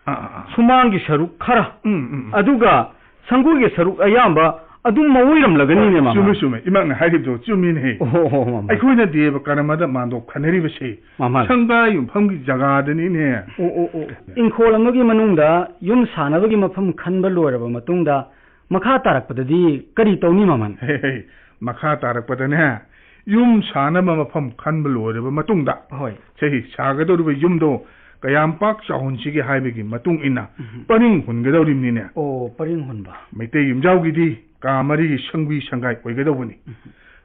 ꯑꯥ, ꯑꯥ, ꯑꯥ꯫ ꯁꯨꯃꯥꯡꯒꯤ ꯁꯔꯨꯛ ꯈꯔ, ꯎꯝ, ꯎꯝ, ꯎꯝ꯫ ꯑꯗꯨꯒ ꯁꯪꯒꯣꯏꯒꯤ ꯁꯔꯨꯛ ꯑꯌꯥꯝꯕ ꯑꯗꯨꯝ ꯃꯑꯣꯏꯔꯝꯂꯒꯅꯤꯅꯦ, ꯃꯃꯥ꯫ ꯆꯨꯝꯃꯦ, ꯆꯨꯝꯃꯦ꯫ ꯏꯃꯥꯛꯅ ꯍꯥꯏꯔꯤꯕꯗꯣ ꯆꯨꯝꯃꯤꯅꯦꯍꯦ꯫ ꯑꯣ, ꯑꯣ, ꯑꯣ, ꯃꯃꯥ꯫ ꯑꯩꯈꯣꯏꯅ ꯗꯦꯕ ꯀꯔꯃꯗ ꯃꯥꯟꯗꯣꯞ ꯈꯟꯅꯔꯤꯕꯁꯦ ꯃꯃꯥ꯫ ꯁꯪꯒꯥ ꯌꯨꯝꯐꯝꯒꯤ ꯖꯒꯥꯗꯅꯤꯅꯦ꯫ ꯑꯣ, ꯑꯣ, ꯑꯣ꯫ ꯏꯪꯈꯣꯜ ꯑꯃꯒꯤ ꯃꯅꯨꯡꯗ ꯌꯨꯝ ꯁꯥꯅꯕꯒꯤ ꯃꯐꯝ ꯈꯟꯕ ꯂꯣꯏꯔꯕ ꯃꯇꯨꯡꯗ ꯃꯈꯥ ꯇꯥꯔꯛꯄꯗꯗꯤ ꯀꯔꯤ ꯇꯧꯅꯤ, ꯃꯃꯜ? ꯍꯦ, ꯍꯦ, ꯃꯈꯥ ꯇꯥꯔꯛꯄꯗꯅꯦ, ꯌꯨꯝ ꯁꯥꯅꯕ ꯃꯐꯝ ꯈꯟꯕ ꯂꯣꯏꯔꯕ ꯃꯇꯨꯡꯗ, ꯍꯣꯏ꯫ ꯆꯍꯤ ꯁꯥꯒꯗꯧꯔꯤꯕ ꯌꯨꯝꯗꯣ ꯀꯌꯥꯝ ꯄꯥꯛ ꯆꯥꯎꯍꯟꯁꯤꯒꯦ ꯍꯥꯏꯕꯒꯤ ꯃꯇꯨꯡ ꯏꯟꯅ ꯎꯝ꯫ ꯄꯔꯤꯡ ꯍꯨꯟꯒꯗꯧꯔꯤꯕꯅꯤꯅꯦ꯫ ꯑꯣ, ꯄꯔꯤꯡ ꯍꯨꯟꯕ꯫ ꯃꯩꯇꯩ ꯌꯨꯝꯖꯥꯎꯒꯤꯗꯤ ꯀꯥ ꯃꯔꯤꯒꯤ ꯁꯪꯕꯤ ꯁꯪꯒꯥꯏ ꯑꯣꯏꯒꯗꯧꯕꯅꯤ꯫ ꯎꯝ꯫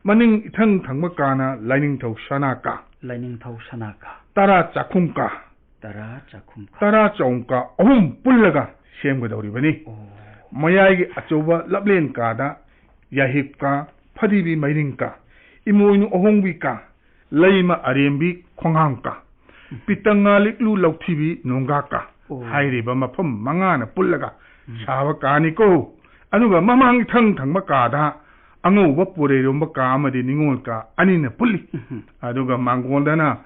ꯃꯅꯤꯡ ꯏꯊꯪ ꯊꯪꯕ ꯀꯥꯅ ꯂꯥꯏꯅꯤꯡꯊꯧ ꯁꯅꯥ ꯀꯥ, ꯂꯥꯏꯅꯤꯡꯊꯧ ꯁꯅꯥ ꯀꯥ꯫ ꯇꯔꯥ ꯆꯥꯛꯈꯨꯝ ꯀꯥ, ꯇꯔꯥ ꯆꯥꯛꯈꯨꯝ ꯀꯥ꯫ ꯇꯔꯥ ꯆꯥꯛꯈꯨꯝ ꯀꯥ ꯑꯍꯨꯝ ꯄꯨꯜꯂꯒ ꯁꯦꯝꯒꯗꯧꯔꯤꯕꯅꯤ꯫ ꯑꯣ꯫ ꯃꯌꯥꯏꯒꯤ ꯑꯆꯧꯕ ꯂꯞꯂꯦꯟ ꯀꯥꯗ ꯌꯥꯍꯤꯞ ꯀꯥ, ꯐꯗꯤꯕꯤ ꯃꯩꯔꯤꯡ ꯀꯥ, ꯏꯃꯣꯏꯅꯨ ꯑꯍꯣꯡꯕꯤ ꯀꯥ, ꯂꯩꯃ ꯑꯔꯦꯝꯕꯤ ꯈꯣꯡꯍꯥꯝ ꯀꯥ, ꯄꯤꯇꯪꯉꯥ ꯂꯤꯛꯂꯨ ꯂꯧꯊꯤꯕꯤ ꯅꯣꯡꯒꯥ ꯀꯥ ꯑꯣ꯫ ꯍꯥꯏꯔꯤꯕ ꯃꯐꯝ ꯃꯉꯥꯅ ꯄꯨꯜꯂꯒ ꯎꯝ꯫ ꯁꯥꯕ ꯀꯥꯅꯤꯀꯣ꯫ ꯑꯗꯨꯒ ꯃꯃꯥꯡ ꯏꯊꯪ ꯊꯪꯕ ꯀꯥꯗ ꯑꯉꯧꯕ ꯄꯨꯔꯩꯔꯣꯝꯕ ꯀꯥ ꯑꯃꯗꯤ ꯅꯤꯉꯣꯜ ꯀꯥ ꯑꯅꯤꯅ ꯄꯨꯜꯂꯤ꯫ ꯎꯝ꯫ ꯑꯗꯨꯒ ꯃꯥꯡꯒꯣꯜꯗꯅ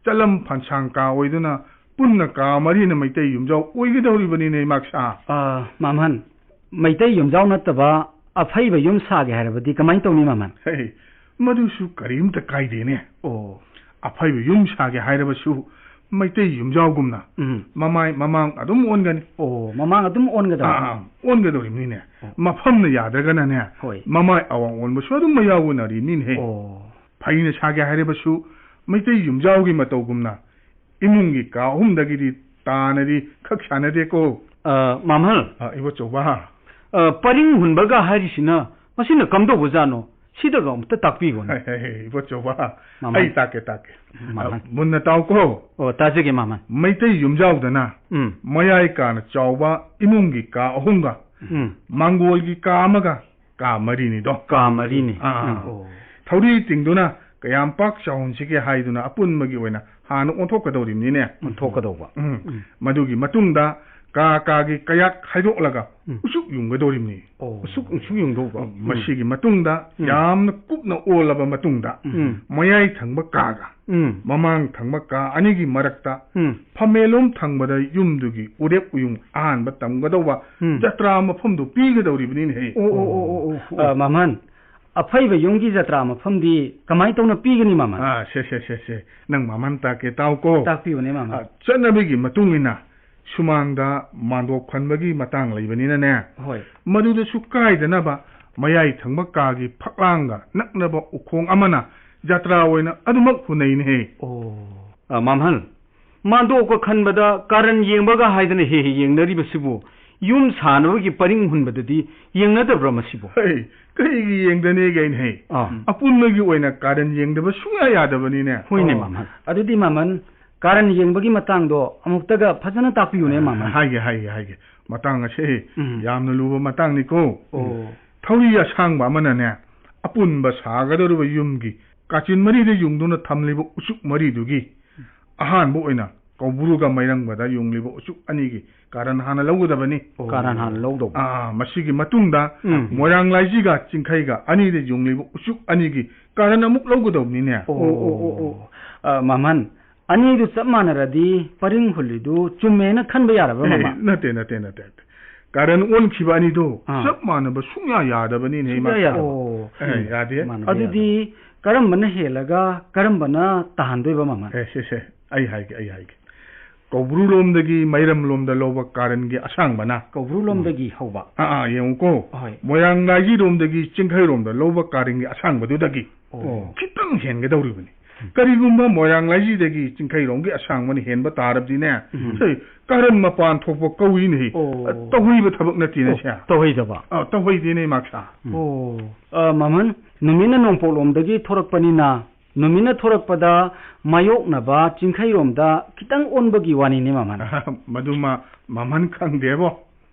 ꯆꯂꯝ ꯐꯟꯁꯥꯡ ꯀꯥ ꯑꯣꯏꯗꯨꯅ ꯄꯨꯟꯅ ꯀꯥ ꯃꯔꯤꯅ ꯃꯩꯇꯩ ꯌꯨꯝꯖꯥꯎ ꯑꯣꯏꯒꯗꯧꯔꯤꯕꯅꯤꯅꯦ, ꯏꯃꯥꯛꯁꯥ꯫ ꯑ, ꯃꯥꯝꯍꯟ, ꯃꯩꯇꯩ ꯌꯨꯝꯖꯥꯎ ꯅꯠꯇꯕ ꯑꯐꯩꯕ ꯌꯨꯝ ꯁꯥꯒꯦ ꯍꯥꯏꯔꯕꯗꯤ ꯀꯃꯥꯏꯅ ꯇꯧꯅꯤ, ꯃꯥꯝꯍꯟ? ꯍꯦ, ꯃꯗꯨꯁꯨ ꯀꯔꯤꯝꯇ ꯀꯥꯏꯗꯦꯅꯦ꯫ ꯑꯣ꯫ ꯑꯐꯩꯕ ꯌꯨꯝ ꯁꯥꯒꯦ ꯍꯥꯏꯔꯕꯁꯨ ꯃꯩꯇꯩ ꯌꯨꯝꯖꯥꯎꯒꯨꯝꯅ ꯎꯝ꯫ ꯃꯃꯥꯏ ꯃꯃꯥꯡ ꯑꯗꯨꯝ ꯑꯣꯟꯒꯅꯤ꯫ ꯑꯣ, ꯃꯃꯥꯡ ꯑꯗꯨꯝ ꯑꯣꯟꯒꯗꯕ? ꯑꯥ, ꯑꯥ, ꯑꯣꯟꯒꯗꯧꯔꯤꯕꯅꯤꯅꯦ꯫ ꯑꯣ꯫ ꯃꯐꯝꯅ ꯌꯥꯗ꯭ꯔꯒꯅꯅꯦ, ꯍꯣꯏ꯫ ꯃꯃꯥꯏ ꯑꯋꯥꯡ ꯑꯣꯟꯕꯁꯨ ꯑꯗꯨꯝ ꯃꯌꯥꯎꯅꯔꯤꯕꯅꯤꯅꯦꯍꯦ꯫ ꯑꯣ꯫ ꯐꯩꯅ ꯁꯥꯒꯦ ꯍꯥꯏꯔꯕꯁꯨ ꯃꯩꯇꯩ ꯌꯨꯝꯖꯥꯎꯒꯤ ꯃꯇꯧꯒꯨꯝꯅ ꯏꯃꯨꯡꯒꯤ ꯀꯥ ꯑꯍꯨꯝꯗꯒꯤꯗꯤ ꯇꯥꯅꯗꯤ ꯈꯛ ꯁꯥꯟꯅꯗꯦꯀꯣ꯫ ꯑ, ꯃꯥꯝꯍꯜ꯫ ꯑ, ꯏꯕꯣꯆꯧꯕ꯫ ꯑ, ꯄꯔꯤꯡ ꯍꯨꯟꯕꯒ ꯍꯥꯏꯔꯤꯁꯤꯅ ꯃꯁꯤꯅ ꯀꯝꯗꯧꯕꯖꯥꯠꯅꯣ? ꯁꯤꯗꯒ ꯑꯃꯨꯛꯇ ꯇꯥꯛꯄꯤꯈꯣꯅꯦ꯫ ꯍꯦ, ꯍꯦ, ꯍꯦ, ꯏꯕꯣꯆꯧꯕ꯫ ꯃꯥꯝꯍꯜ꯫ ꯑꯩ ꯇꯥꯛꯀꯦ, ꯇꯥꯛꯀꯦ꯫ ꯃꯥꯝꯍꯜ꯫ ꯑ, ꯃꯨꯟꯅ ꯇꯥꯎꯀꯣ꯫ ꯑꯣ, ꯇꯥꯖꯒꯦ, ꯃꯥꯝꯍꯜ꯫ ꯃꯩꯇꯩ ꯌꯨꯝꯖꯥꯎꯗꯅ ꯎꯝ꯫ ꯃꯌꯥꯏ ꯀꯥꯅ ꯆꯥꯎꯕ ꯏꯃꯨꯡꯒꯤ ꯀꯥ ꯑꯍꯨꯝꯒ ꯎꯝ꯫ ꯃꯥꯡꯒꯣꯜꯒꯤ ꯀꯥ ꯑꯃꯒ ꯀꯥ ꯃꯔꯤꯅꯤꯗꯣ꯫ ꯀꯥ ꯃꯔꯤꯅꯤ꯫ ꯑꯥ, ꯑꯥ, ꯎꯝ꯫ ꯑꯥ꯫ ꯑꯣ꯫ ꯊꯧꯔꯤ ꯆꯤꯡꯗꯨꯅ ꯀꯌꯥꯝ ꯄꯥꯛ ꯆꯥꯎꯍꯟꯁꯤꯒꯦ ꯍꯥꯏꯗꯨꯅ ꯑꯄꯨꯟꯕꯒꯤ ꯑꯣꯏꯅ ꯍꯥꯟꯅ ꯑꯣꯟꯊꯣꯛꯀꯗꯧꯔꯤꯕꯅꯤꯅꯦ꯫ ꯑꯣꯟꯊꯣꯛꯀꯗꯧꯕ꯫ ꯎꯝ꯫ ꯎꯝ꯫ ꯃꯗꯨꯒꯤ ꯃꯇꯨꯡꯗ ꯀꯥ ꯀꯥꯒꯤ ꯀꯌꯥꯠ ꯈꯥꯏꯗꯣꯛꯂꯒ ꯎꯝ꯫ ꯎꯆꯨꯛ ꯌꯨꯡꯒꯗꯧꯔꯤꯕꯅꯤ꯫ ꯑꯣ꯫ ꯎꯆꯨꯛ, ꯎꯆꯨꯛ ꯌꯨꯡꯗꯧꯕ꯫ ꯎꯝ, ꯃꯁꯤꯒꯤ ꯃꯇꯨꯡꯗ ꯎꯝ꯫ ꯌꯥꯝꯅ ꯀꯨꯞꯅ ꯑꯣꯜꯂꯕ ꯃꯇꯨꯡꯗ ꯎꯝ꯫ ꯃꯌꯥꯏ ꯊꯪꯕ ꯀꯥꯒ ꯎꯝ꯫ ꯃꯃꯥꯡ ꯊꯪꯕ ꯀꯥ ꯑꯅꯤꯒꯤ ꯃꯔꯛꯇ ꯎꯝ꯫ ꯐꯝꯃꯦꯂꯣꯝ ꯊꯪꯕꯗ ꯌꯨꯝꯗꯨꯒꯤ ꯎꯔꯦꯞ ꯎꯌꯨꯡ ꯑꯍꯥꯟꯕ ꯇꯝꯒꯗꯧꯕ ꯎꯝ꯫ ꯖꯇ꯭ꯔꯥ ꯃꯐꯝꯗꯨ ꯄꯤꯒꯗꯧꯔꯤꯕꯅꯤꯅꯦꯍꯦ꯫ ꯑꯣ, ꯑꯣ, ꯑꯣ, ꯑꯣ, ꯑꯣ꯫ ꯑ, ꯃꯃꯟ, ꯑꯐꯩꯕ ꯌꯨꯝꯒꯤ ꯖꯇ꯭ꯔꯥ ꯃꯐꯝꯗꯤ ꯀꯃꯥꯏ ꯇꯧꯅ ꯄꯤꯒꯅꯤ, ꯃꯃꯟ? ꯑꯥ, ꯁꯦ, ꯁꯦ, ꯁꯦ, ꯁꯦ꯫ ꯅꯪ ꯃꯃꯟ ꯇꯥꯛꯀꯦ ꯇꯥꯎꯀꯣ꯫ ꯇꯥꯛꯄꯤꯌꯨꯅꯦ, ꯃꯃꯟ꯫ ꯑꯥ, ꯆꯠꯅꯕꯤꯒꯤ ꯃꯇꯨꯡ ꯏꯟꯅ ꯁꯨꯃꯥꯡꯗ ꯃꯥꯟꯗꯣꯞ ꯈꯟꯕꯒꯤ ꯃꯇꯥꯡ ꯂꯩꯕꯅꯤꯅꯅꯦ꯫ ꯍꯣꯏ꯫ ꯃꯗꯨꯗꯁꯨ ꯀꯥꯏꯗꯅꯕ ꯃꯌꯥꯏ ꯊꯪꯕ ꯀꯥꯒꯤ ꯐꯛꯂꯥꯡꯒ ꯅꯛꯅꯕ ꯎꯈꯣꯡ ꯑꯃꯅ ꯖꯇ꯭ꯔꯥ ꯑꯣꯏꯅ ꯑꯗꯨꯃꯛ ꯍꯨꯟꯅꯩꯅꯦꯍꯦ꯫ ꯑꯣ꯫ ꯑ, ꯃꯃꯟ, ꯃꯥꯟꯗꯣꯞꯀ ꯈꯟꯕꯗ ꯀꯥꯔꯟ ꯌꯦꯡꯕꯒ ꯍꯥꯏꯗꯅ ꯍꯦꯛ ꯍꯦꯛ ꯌꯦꯡꯅꯔꯤꯕꯁꯤꯕꯨ ꯌꯨꯝ ꯁꯥꯅꯕꯒꯤ ꯄꯔꯤꯡ ꯍꯨꯟꯕꯗꯗꯤ ꯌꯦꯡꯅꯗꯕ꯭ꯔꯥ ꯃꯁꯤꯕꯨ? ꯍꯩ, ꯀꯔꯤꯒꯤ ꯌꯦꯡꯗꯅꯦꯒꯦ ꯑꯩꯅ ꯍꯩ? ꯑꯥ꯫ ꯑꯄꯨꯟꯕꯒꯤ ꯑꯣꯏꯅ ꯀꯥꯔꯟ ꯌꯦꯡꯗꯕ ꯁꯨꯡꯌꯥ ꯌꯥꯗꯕꯅꯤꯅꯦ꯫ ꯍꯣꯏꯅꯦ, ꯑꯣ꯫ ꯃꯃꯟ꯫ ꯑꯗꯨꯗꯤ ꯃꯃꯟ, ꯀꯥꯔꯟ ꯌꯦꯡꯕꯒꯤ ꯃꯇꯥꯡꯗꯣ ꯑꯃꯨꯛꯇꯒ ꯐꯖꯅ ꯇꯥꯛꯄꯤꯌꯨꯅꯦ, ꯑ, ꯃꯃꯟ꯫ ꯍꯥꯏꯒꯦ, ꯍꯥꯏꯒꯦ, ꯍꯥꯏꯒꯦ꯫ ꯃꯇꯥꯡ ꯑꯁꯦ ꯎꯝ꯫ ꯌꯥꯝꯅ ꯂꯨꯕ ꯃꯇꯥꯡꯅꯤꯀꯣ꯫ ꯑꯣ꯫ ꯊꯧꯔꯤ ꯑꯁꯥꯡꯕ ꯑꯃꯅꯅꯦ, ꯑꯄꯨꯟꯕ ꯁꯥꯒꯗꯧꯔꯤꯕ ꯌꯨꯝꯒꯤ ꯀꯥꯆꯤꯟ ꯃꯔꯤꯗ ꯌꯨꯡꯗꯨꯅ ꯊꯝꯂꯤꯕ ꯎꯆꯨꯛ ꯃꯔꯤꯗꯨꯒꯤ ꯑꯍꯥꯟꯕ ꯑꯣꯏꯅ ꯀꯧꯕ꯭ꯔꯨꯒ ꯃꯩꯔꯪꯕꯗ ꯌꯨꯡꯂꯤꯕ ꯎꯆꯨꯛ ꯑꯅꯤꯒꯤ ꯀꯥꯔꯟ ꯍꯥꯟꯅ ꯂꯧꯒꯗꯕꯅꯤ꯫ ꯑꯣ꯫ ꯀꯥꯔꯟ ꯍꯥꯟꯅ ꯂꯧꯗꯧꯕ꯫ ꯑꯥ, ꯃꯁꯤꯒꯤ ꯃꯇꯨꯡꯗ ꯎꯝ꯫ ꯃꯣꯏꯔꯥꯡ ꯂꯥꯏꯖꯤꯒ ꯆꯤꯡꯈꯩꯒ ꯑꯅꯤꯗ ꯌꯨꯡꯂꯤꯕ ꯎꯆꯨꯛ ꯑꯅꯤꯒꯤ ꯀꯥꯔꯟ ꯑꯃꯨꯛ ꯂꯧꯒꯗꯧꯕꯅꯤꯅꯦ꯫ ꯑꯣ, ꯑꯣ, ꯑꯣ, ꯑꯣ꯫ ꯑ, ꯃꯃꯟ, ꯑꯅꯤꯗꯨ ꯆꯞ ꯃꯥꯟꯅꯔꯗꯤ ꯄꯔꯤꯡ ꯍꯨꯜꯂꯤꯗꯨ ꯆꯨꯝꯃꯦꯅ ꯈꯟꯕ ꯌꯥꯔꯕ꯭ꯔꯥ, ꯑꯦ, ꯃꯃꯟ? ꯅꯠꯇꯦ, ꯅꯠꯇꯦ, ꯅꯠꯇꯦ, ꯅꯠꯇꯦ꯫ ꯀꯥꯔꯟ ꯑꯣꯟꯈꯤꯕ ꯑꯅꯤꯗꯣ ꯑꯥ꯫ ꯆꯞ ꯃꯥꯟꯅꯕ ꯁꯨꯡꯌꯥ ꯌꯥꯗꯕꯅꯤꯅꯦ, ꯁꯨꯡꯌꯥ ꯏꯃꯥ꯫ ꯌꯥꯗꯕ꯫ ꯑꯣ꯫ ꯑꯦ, ꯎꯝ꯫ ꯌꯥꯗꯦ꯫ ꯃꯥꯟꯅꯕ ꯑꯗꯨꯗꯤ ꯌꯥꯗꯕ꯫ ꯀꯔꯝꯕꯅ ꯍꯦꯜꯂꯒ ꯀꯔꯝꯕꯅ ꯇꯥꯍꯟꯗꯣꯏꯕ, ꯃꯃꯟ? ꯑꯦ, ꯁꯦ, ꯁꯦ, ꯑꯩ ꯍꯥꯏꯒꯦ, ꯑꯩ ꯍꯥꯏꯒꯦ꯫ ꯀꯧꯕ꯭ꯔꯨ ꯂꯣꯝꯗꯒꯤ ꯃꯩꯔꯝ ꯂꯣꯝꯗ ꯂꯧꯕ ꯀꯥꯔꯟꯒꯤ ꯑꯁꯥꯡꯕꯅ꯫ ꯀꯧꯕ꯭ꯔꯨ ꯂꯣꯝꯗꯒꯤ ꯍꯧꯕ꯫ ꯑꯥ, ꯑꯥ, ꯌꯦꯡꯉꯨꯀꯣ꯫ ꯍꯣꯏ꯫ ꯃꯣꯏꯔꯥꯡ ꯂꯥꯏꯖꯤ ꯂꯣꯝꯗꯒꯤ ꯆꯤꯡꯈꯩ ꯂꯣꯝꯗ ꯂꯧꯕ ꯀꯥꯔꯟꯒꯤ ꯑꯁꯥꯡꯕꯗꯨꯗꯒꯤ ꯑꯣ꯫ ꯈꯤꯇꯪ ꯍꯦꯟꯒꯗꯧꯔꯤꯕꯅꯤ꯫ ꯀꯔꯤꯒꯨꯝꯕ ꯃꯣꯏꯔꯥꯡ ꯂꯥꯏꯖꯤꯗꯒꯤ ꯆꯤꯡꯈꯩꯔꯣꯝꯒꯤ ꯑꯁꯥꯡꯕꯅ ꯍꯦꯟꯕ ꯇꯥꯔꯕꯗꯤꯅꯦ, ꯎꯝ꯫ ꯁꯤ ꯀꯥꯔꯟ ꯃꯄꯥꯟ ꯊꯣꯛꯄ ꯀꯧꯏꯅꯦ꯫ ꯑꯣ꯫ ꯇꯧꯍꯩꯕ ꯊꯕꯛ ꯅꯠꯇꯦꯅꯦ ꯑꯣ, ꯁꯦ꯫ ꯇꯧꯍꯩꯗꯕ꯫ ꯑꯥ, ꯇꯧꯍꯩꯗꯦꯅꯦ, ꯏꯃꯥꯛꯁꯥ꯫ ꯎꯝ꯫ ꯑꯣ꯫ ꯑ, ꯃꯃꯟ, ꯅꯨꯃꯤꯠꯅ ꯅꯣꯡꯄꯣꯛꯂꯣꯝꯗꯒꯤ ꯊꯣꯔꯛꯄꯅꯤꯅ, ꯅꯨꯃꯤꯠꯅ ꯊꯣꯔꯛꯄꯗ ꯃꯥꯌꯣꯛꯅꯕ ꯆꯤꯡꯈꯩꯔꯣꯝꯗ ꯈꯤꯇꯪ ꯑꯣꯟꯕꯒꯤ ꯋꯥꯅꯤꯅꯦ, ꯃꯃꯟ꯫ ꯃꯗꯨꯃ ꯃꯃꯟ ꯈꯪꯗꯦꯕꯣ꯫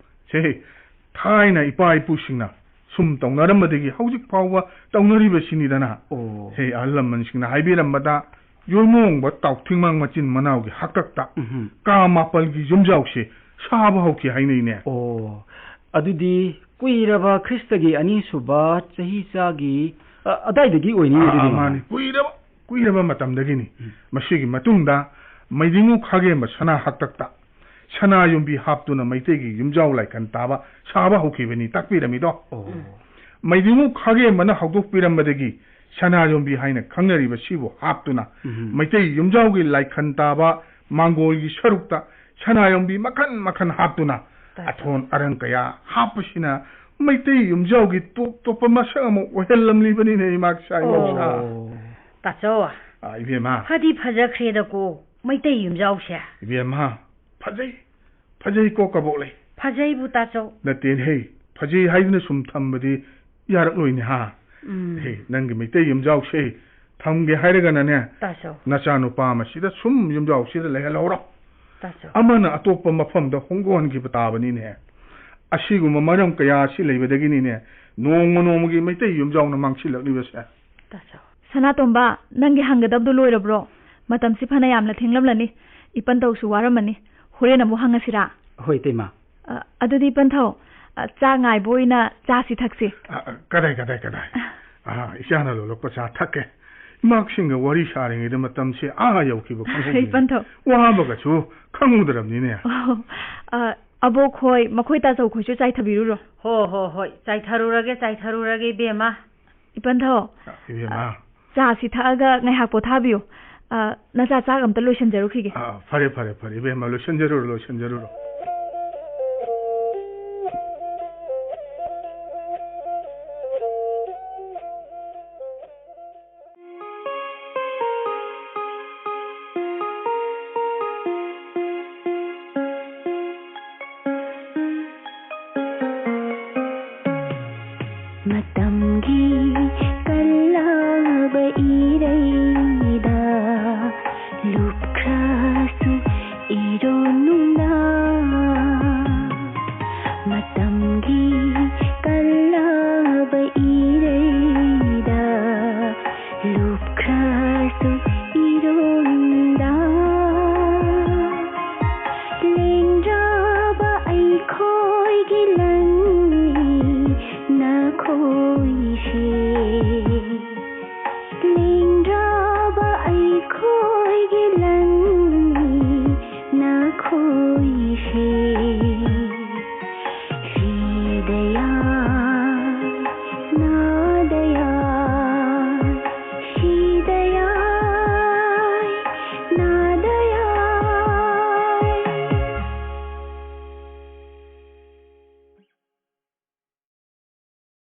ꯁꯦ, ꯊꯥꯏꯅ ꯏꯄꯥ ꯏꯄꯨꯁꯤꯡꯅ ꯁꯨꯝ ꯇꯧꯅꯔꯝꯕꯗꯒꯤ ꯍꯧꯖꯤꯛ ꯐꯥꯎꯕ ꯇꯧꯅꯔꯤꯕꯁꯤꯅꯤꯗꯅ꯫ ꯑꯣ꯫ ꯁꯦ, ꯑꯍꯜ ꯂꯃꯟꯁꯤꯡꯅ ꯍꯥꯏꯕꯤꯔꯝꯕꯗ, ꯌꯣꯏꯃꯣꯡꯕ ꯇꯥꯎꯊꯤꯡꯃꯥꯡ ꯃꯆꯤꯟ ꯃꯅꯥꯎꯒꯤ ꯍꯥꯛꯇꯛꯇ ꯎꯝꯍꯨꯝ꯫ ꯀꯥ ꯃꯥꯄꯜꯒꯤ ꯌꯨꯝꯖꯥꯎꯁꯦ ꯁꯥꯕ ꯍꯧꯈꯤ ꯍꯥꯏꯅꯩꯅꯦ꯫ ꯑꯣ, ꯑꯗꯨꯗꯤ ꯀꯨꯏꯔꯕ ꯈ꯭ꯔꯤꯁꯇꯒꯤ ꯑꯅꯤꯁꯨꯕ ꯆꯍꯤꯆꯥꯒꯤ, ꯑ, ꯑꯗꯥꯏꯗꯒꯤ ꯑꯣꯏꯅꯤ ꯑꯥ, ꯑꯗꯨꯗꯤ, ꯑꯥ, ꯃꯥꯅꯤ꯫ ꯀꯨꯏꯔꯕ, ꯀꯨꯏꯔꯕ ꯃꯇꯝꯗꯒꯤꯅꯤ꯫ ꯎꯝ꯫ ꯃꯁꯤꯒꯤ ꯃꯇꯨꯡꯗ ꯃꯩꯗꯤꯡꯉꯨ ꯈꯥꯒꯦꯝꯕ ꯁꯅꯥ ꯍꯥꯛꯇꯛꯇ ꯁꯅꯥ ꯌꯨꯝꯕꯤ ꯍꯥꯞꯇꯨꯅ ꯃꯩꯇꯩꯒꯤ ꯌꯨꯝꯖꯥꯎ ꯂꯥꯏꯈꯟ ꯇꯥꯕ ꯁꯥꯕ ꯍꯧꯈꯤꯕꯅꯤ ꯇꯥꯛꯄꯤꯔꯝꯃꯤꯗꯣ꯫ ꯑꯣ꯫ ꯎꯝ꯫ ꯃꯩꯗꯤꯡꯉꯨ ꯈꯥꯒꯦꯝꯕꯅ ꯍꯧꯗꯣꯛꯄꯤꯔꯝꯕꯗꯒꯤ ꯁꯅꯥ ꯌꯨꯝꯕꯤ ꯍꯥꯏꯅ ꯈꯪꯅꯔꯤꯕ ꯁꯤꯕꯨ ꯍꯥꯞꯇꯨꯅ ꯎꯝ꯫ ꯃꯩꯇꯩ ꯌꯨꯝꯖꯥꯎꯒꯤ ꯂꯥꯏꯈꯟ ꯇꯥꯕ ꯃꯥꯡꯒꯣꯜꯒꯤ ꯁꯔꯨꯛꯇ ꯁꯅꯥ ꯌꯨꯝꯕꯤ ꯃꯈꯟ ꯃꯈꯟ ꯍꯥꯞꯇꯨꯅ ꯇꯥꯏ꯫ ꯑꯊꯣꯟ ꯑꯔꯪ ꯀꯌꯥ ꯍꯥꯞꯄꯁꯤꯅ ꯃꯩꯇꯩ ꯌꯨꯝꯖꯥꯎꯒꯤ ꯇꯣꯞ ꯇꯣꯞꯄ ꯃꯁꯛ ꯑꯃ ꯑꯣꯏꯍꯜꯂꯝꯂꯤꯕꯅꯤꯅꯦ, ꯏꯃꯥ ꯏꯆꯥ ꯏꯅꯥꯎꯆꯥ꯫ ꯑꯣ꯫ ꯇꯥꯆꯧ, ꯑꯥ, ꯏꯕꯦꯝꯃ꯫ ꯐꯗꯤ ꯐꯖꯈ꯭ꯔꯦꯗꯀꯣ ꯃꯩꯇꯩ ꯌꯨꯝꯖꯥꯎꯁꯦ꯫ ꯏꯕꯦꯝꯃ, ꯐꯖꯩ, ꯐꯖꯩꯀꯣ ꯀꯕꯣꯛ ꯂꯩ꯫ ꯐꯖꯩꯕꯨ ꯇꯥꯆꯧ꯫ ꯅꯠꯇꯦꯅꯦꯍꯦ, ꯐꯖꯩ ꯍꯥꯏꯗꯨꯅ ꯁꯨꯝ ꯊꯝꯕꯗꯤ ꯌꯥꯔꯛꯂꯣꯏꯅꯦ ꯍꯥ꯫ ꯎꯝ꯫ ꯍꯦ, ꯅꯪꯒꯤ ꯃꯩꯇꯩ ꯌꯨꯝꯖꯥꯎꯁꯦ ꯊꯝꯒꯦ ꯍꯥꯏꯔꯒꯅꯅꯦ, ꯇꯥꯆꯧ꯫ ꯅꯆꯥꯅꯨꯄꯥ ꯑꯃꯁꯤꯗ ꯁꯨꯝ ꯌꯨꯝꯖꯥꯎꯁꯤꯗ ꯂꯩꯍꯜꯍꯧꯔꯣ꯫ ꯇꯥꯆꯧ꯫ ꯑꯃꯅ ꯑꯇꯣꯞꯄ ꯃꯐꯝꯗ ꯍꯣꯡꯗꯣꯛꯍꯟꯈꯤꯕ ꯇꯥꯕꯅꯤꯅꯦ꯫ ꯑꯁꯤꯒꯨꯝꯕ ꯃꯔꯝ ꯀꯌꯥ ꯑꯁꯤ ꯂꯩꯕꯗꯒꯤꯅꯤꯅꯦ ꯅꯣꯡꯃ ꯅꯣꯡꯃꯒꯤ ꯃꯩꯇꯩ ꯌꯨꯝꯖꯥꯎꯅ ꯃꯥꯡꯁꯤꯜꯂꯛꯂꯤꯕꯁꯦ꯫ ꯇꯥꯆꯧ꯫ ꯁꯅꯥꯇꯣꯝꯕ, ꯅꯪꯒꯤ ꯍꯪꯒꯗꯕꯗꯨ ꯂꯣꯏꯔꯕ꯭ꯔꯣ? ꯃꯇꯝꯁꯤ ꯐꯅ ꯌꯥꯝꯅ ꯊꯦꯡꯂꯝꯂꯅꯤ꯫ ꯏꯄꯟꯊꯧꯁꯨ ꯋꯥꯔꯝꯃꯅꯤ꯫ ꯍꯣꯔꯦꯟ ꯑꯃꯨꯛ ꯍꯪꯉꯁꯤꯔꯥ? ꯍꯣꯏ, ꯏꯇꯩꯃ꯫ ꯑ, ꯑꯗꯨꯗꯤ ꯏꯄꯟꯊꯧ, ꯑ, ꯆꯥꯛ ꯉꯥꯏꯕ ꯑꯣꯏꯅ ꯆꯥꯁꯤ ꯊꯛꯁꯤ꯫ ꯑ, ꯑ, ꯀꯗꯥꯏ, ꯀꯗꯥꯏ, ꯀꯗꯥꯏ? ꯑ, ꯏꯆꯥꯅ ꯂꯣꯜꯂꯛꯄ ꯆꯥ ꯊꯛꯀꯦ꯫ ꯏꯃꯥꯛꯁꯤꯡꯒ ꯋꯥꯔꯤ ꯁꯥꯔꯤꯉꯩꯗ ꯃꯇꯝꯁꯦ ꯑꯥ ꯌꯧꯈꯤꯕ ꯈꯪꯍꯧꯗꯦ꯫ ꯏꯄꯟꯊꯧ꯫ ꯋꯥꯕꯒꯁꯨ ꯈꯪꯍꯧꯗ꯭ꯔꯕꯅꯤꯅꯦ꯫ ꯑꯣ, ꯑ, ꯑꯕꯣꯛ ꯈꯣꯏ, ꯃꯈꯣꯏ ꯇꯥꯆꯧ ꯈꯣꯏꯁꯨ ꯆꯥꯏꯊꯕꯤꯔꯨꯔꯣ꯫ ꯍꯣ, ꯍꯣ, ꯍꯣꯏ꯫ ꯆꯥꯏꯊꯔꯨꯔꯒꯦ, ꯆꯥꯏꯊꯔꯨꯔꯒꯦ, ꯏꯕꯦꯝꯃ꯫ ꯏꯄꯟꯊꯧ, ꯏꯕꯦꯝꯃ꯫ ꯆꯥꯁꯤ ꯊꯛꯑꯒ ꯉꯥꯏꯍꯥꯛ ꯄꯣꯊꯥꯕꯤꯌꯨ꯫ ꯑ, ꯅꯆꯥ ꯆꯥꯛ ꯑꯝꯇ ꯂꯣꯏꯁꯤꯟꯖꯔꯨꯈꯤꯒꯦ꯫ ꯑ, ꯐꯔꯦ, ꯐꯔꯦ, ꯐꯔꯦ, ꯏꯕꯦꯝꯃ, ꯂꯣꯏꯁꯤꯟꯖꯔꯨꯔꯣ, ꯂꯣꯏꯁꯤꯟꯖꯔꯨꯔꯣ꯫ ꯃꯇꯝꯒꯤ ꯀꯜꯂꯕ ꯏ